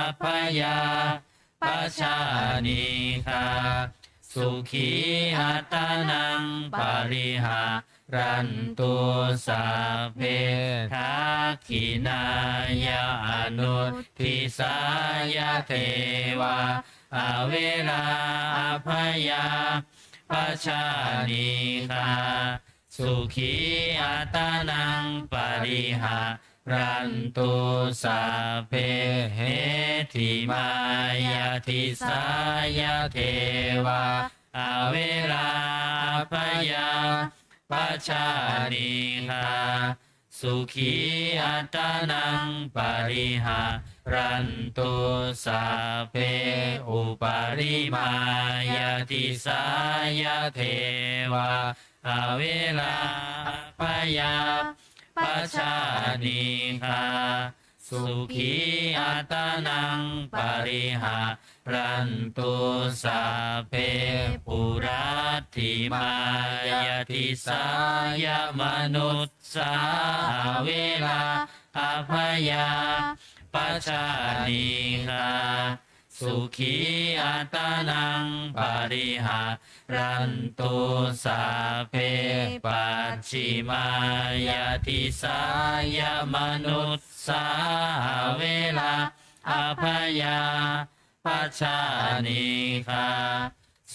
abyāpajjhā anīghā sukhī attānaṃ pariha rantu sabbe dakkhiṇāya anuddisāya devā averā abyāpajjhā anīghā sukhī attānaṃ pariharantu. Sabbe heṭṭhimāya disāya devā averā abyāpajjhā anīghā sukhī attānaṃ pariharantu. Sabbe uparimāya disāya devā averā abyāpajjhā anīghā sukhī attānaṃ pariharantu. Sabbe puratthimāya disāya manussā averā abyāpajjhā anīghā sukhī attānaṃ pariharantu. Sabbe pacchimāya disāya manussā averā abyāpajjhā anīghā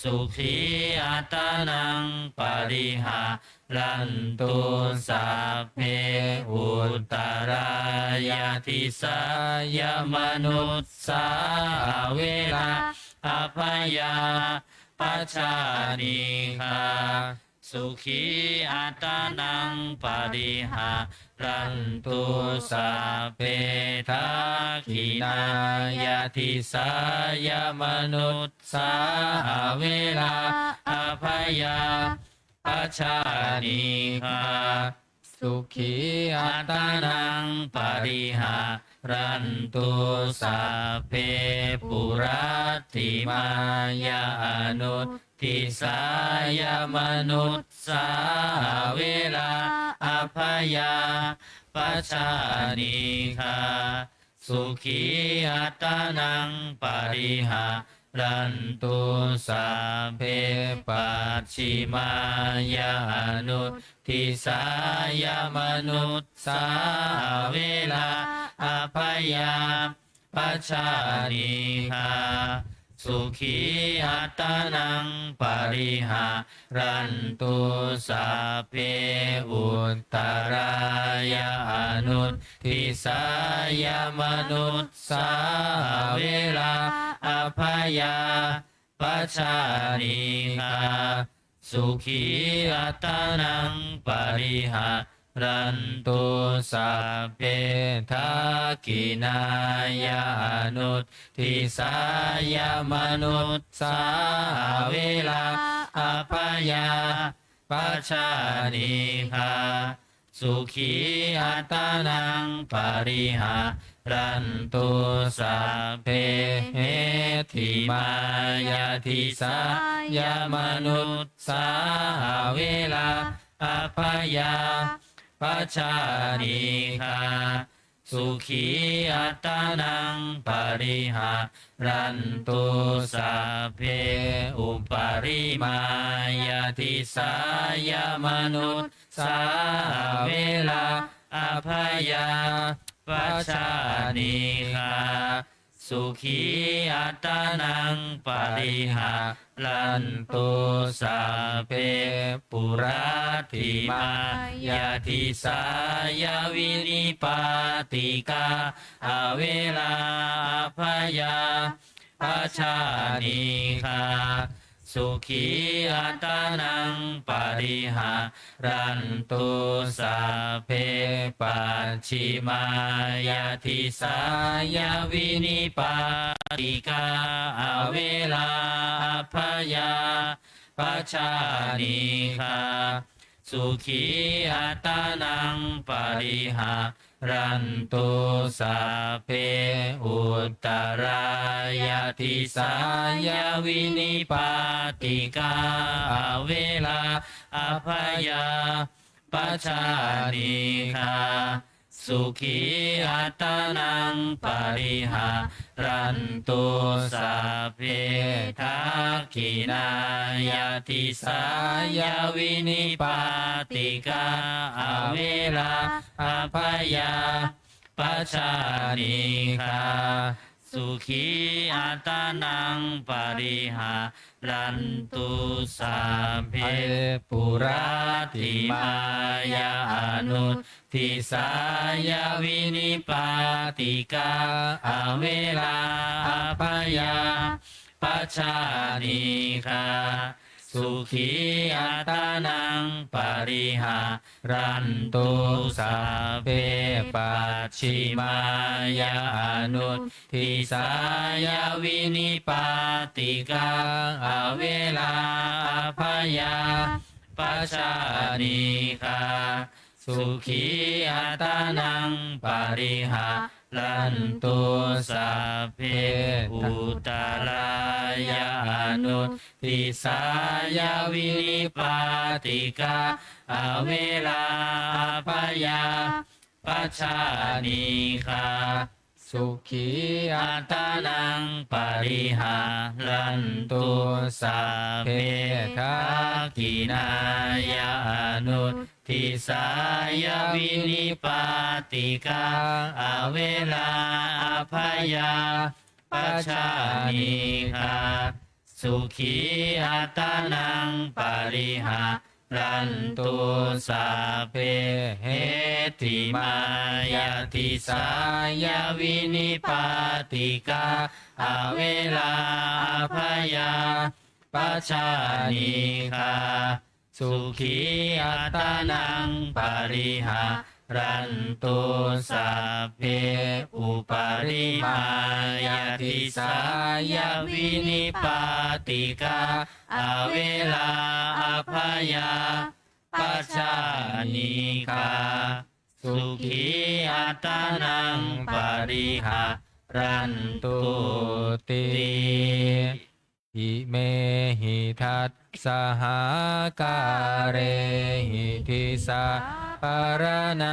sukhī attānaṃ pariharantu. Sabbe uttarāya disāya manussā averā abyāpajjhā anīghā sukhī attānaṃ pariharantu. Sabbe dakkhiṇāya disāya manussā averā abyāpajjhā anīghā sukhī attānaṃ pariharantu. Sabbe puratthimāya anuddisāya manussā averā abyāpajjhā anīghā sukhī attānaṃ pariharantu. Sabbe pacchimāya anuddisāya manussā averā abyāpajjhā anīghā sukhī attānaṃ pariharantu. Sabbe uttarāya anuddisāya manussā averā abyāpajjhā anīghā sukhī attānaṃ pariharantu. Sabbe dakkhiṇāya anuddisāya manussā averā abyāpajjhā anīghā sukhī attānaṃ pariharantu. Sabbe heṭṭhimāya disāya manussā averā abyāpajjhā anīghā sukhī attānaṃ pariharantu. Sabbe uparimāya disāya manussā averā abyāpajjhā anīghā sukhī attānaṃ pariharantu. Sabbe puratthimāya disāya vinipātikā averā abyāpajjhā anīghā sukhī attānaṃ pariharantu. Sabbe pacchimāya disāya vinipātikā averā abyāpajjhā anīghā sukhī attānaṃ pariharantu. Sabbe uttarāya disāya vinipātikā averā abyāpajjhā anīghā sukhī attānaṃ pariharantu. Sabbe dakkhiṇāya disāya vinipātikā averā abyāpajjhā anīghā sukhī attānaṃ pariharantu. Sabbe puratthimāya anudisāya vinipātikā averā abyāpajjhā anīghā sukhī attānaṃ pariharantu. Sabbe pacchimāya anudisāya vinipātikā averā abyāpajjhā anīghā sukhī attānaṃ pariharantu. Sabbe uttarāya anudisāya vinipātikā averā abyāpajjhā anīghā sukhī attānaṃ pariharantu. Sabbe dakkhiṇāya anudisāya vinipātikā averā abyāpajjhā anīghā sukhī attānaṃ pariharantu. Sabbe heṭṭhimāya disāya vinipātikā averā abyāpajjhā anīghā sukhī attānaṃ pariharantu. Sabbe uparimāya disāya vinipātikā averā abyāpajjhā anīghā sukhī attānaṃ pariharantu ti. Imehi dassahākārehi disāpharaṇā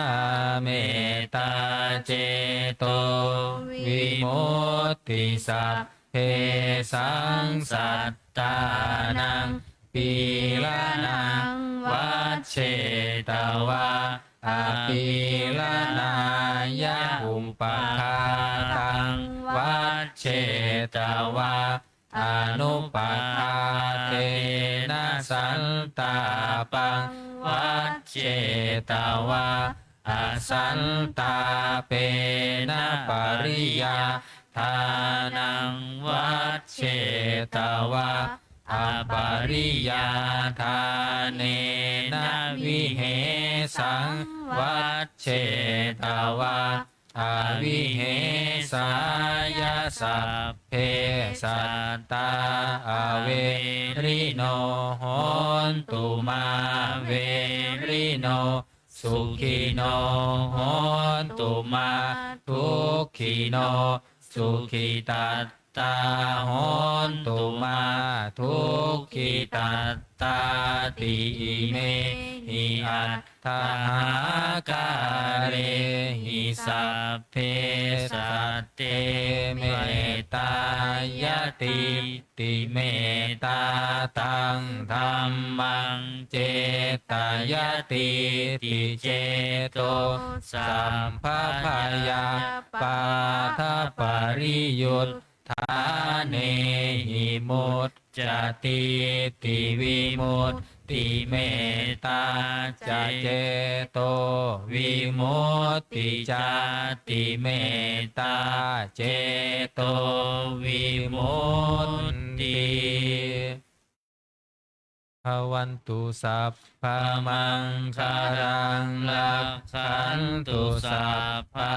mettācetovimutti. Sabbesaṃ sattānaṃ pīḷanaṃ vajjetvā apīḷanāya, upaghātaṃ vajjetvā anupaghātena, santāpaṃ vajjetvā asantāpena, pariyādānaṃ vajjetvā apariyādānena, vihesaṃ vajjetvā avihesāya. Sabbe sattā averino hontu, mā verino sukhino hontu, mā dukkhino sukhitattā hontu, mā dukkhitattā ti. Imehi aṭṭhahākārehi sabbe satte mettāyatīti metā, taṃ dhammaṃ cetayatīti ceto, sabbabhayapādapariyuṭṭhānehi muccatīti vimutti, mettāya ceto vimutti cāti, mettāya ceto vimutti. Bhavatu sabbamaṅgalaṃ, rakkhantu sabbadevatā,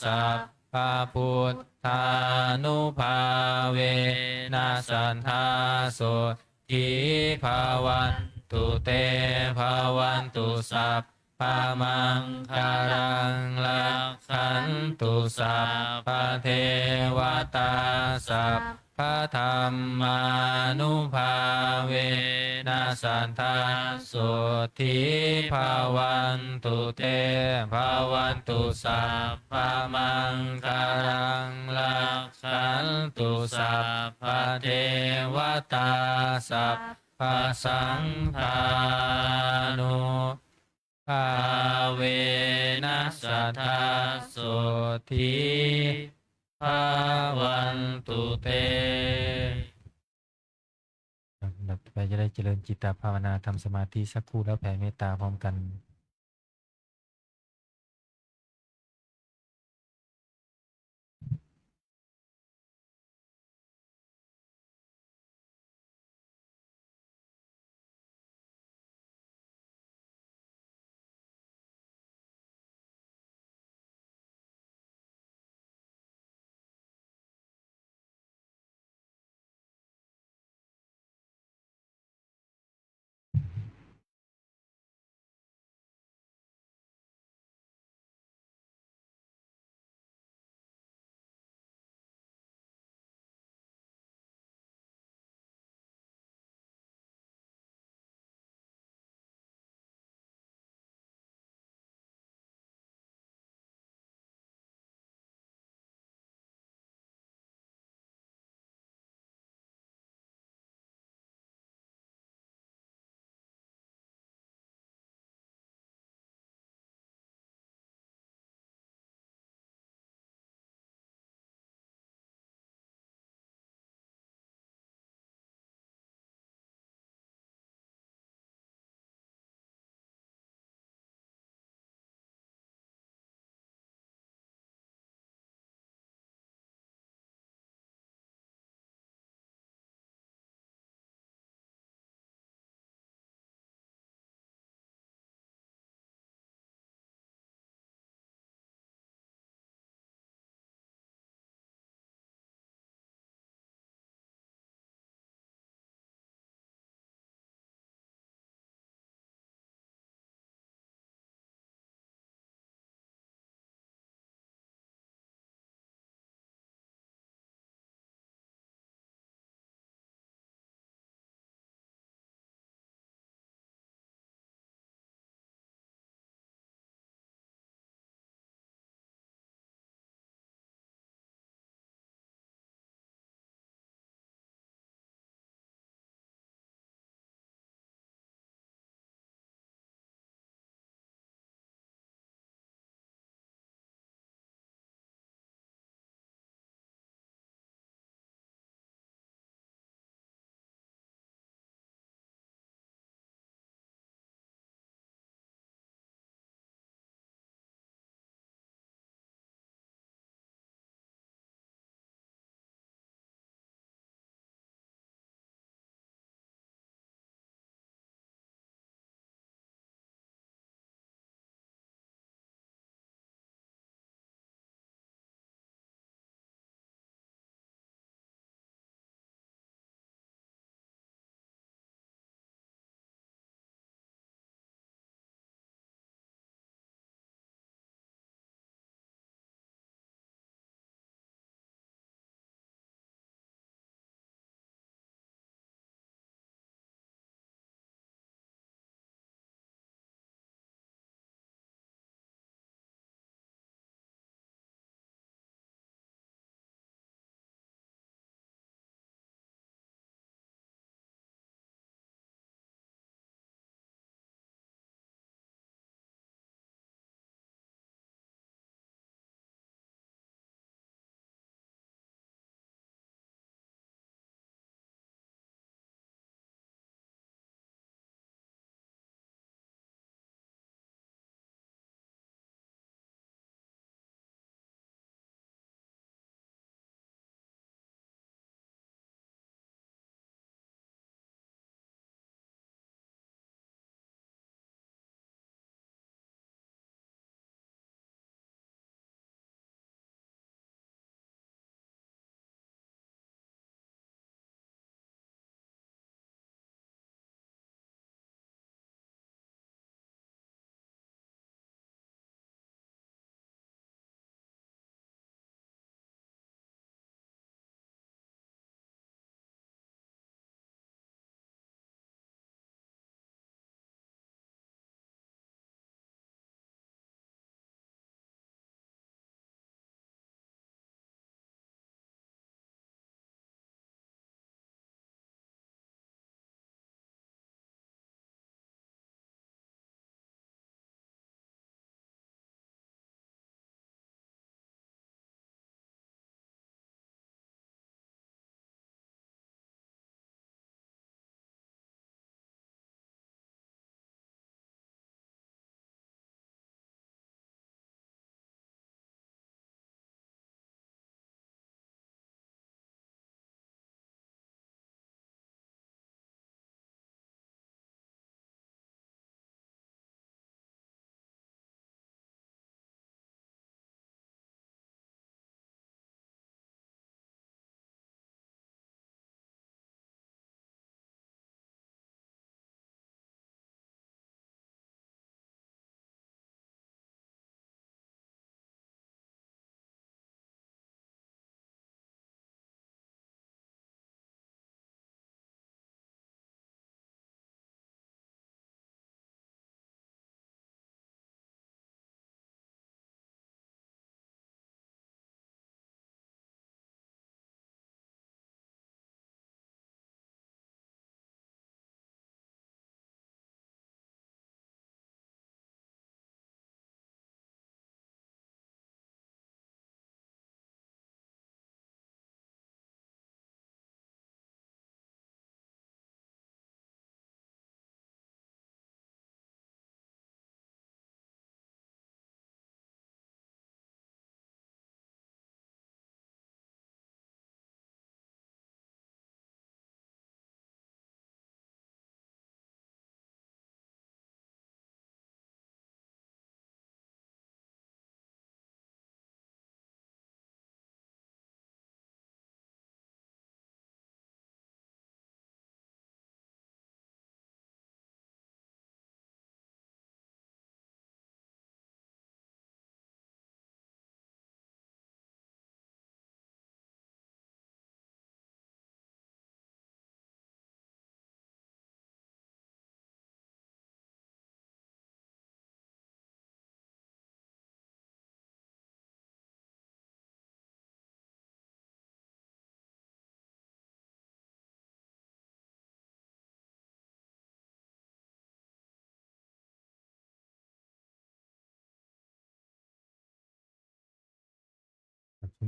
sabbabuddhānubhāvena sadā sotthī bhavantu te. Bhavatu sabbamaṅgalaṃ, rakkhantu sabbadevatā, sabbadhammānubhāvena sadā sotthī bhavantu te. Bhavatu sabbamaṅgalaṃ, rakkhantu sabbadevatā, sabbasaṅghānubhāvena sadā sotthī bhavantu te. ครับ ลำดับต่อไปจะได้เจริญจิตตภาวนา ทำสมาธิสักครู่แล้วแผ่เมตตาพร้อมกัน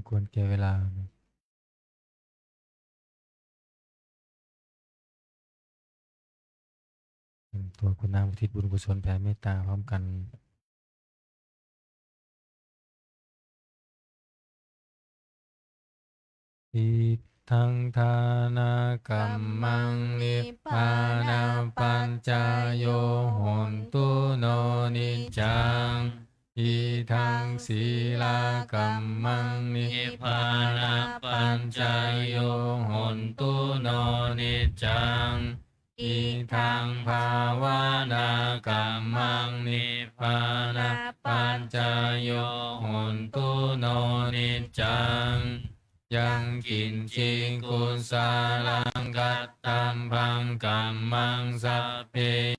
ควรแก่เวลานะ เตรียมตัวคุณน้ำอุทิศบุญกุศลแผ่เมตตาพร้อมกัน Idaṃ dānakammaṃ nibbānapaccayo hotu no niccaṃ. Idaṃ sīlakammaṃ nibbānapaccayo hotu no niccaṃ. Idaṃ bhāvanākammaṃ nibbānapaccayo hotu no niccaṃ. Yaṃ kiñci kusalaṃ kattabbaṃ kammaṃ sabbe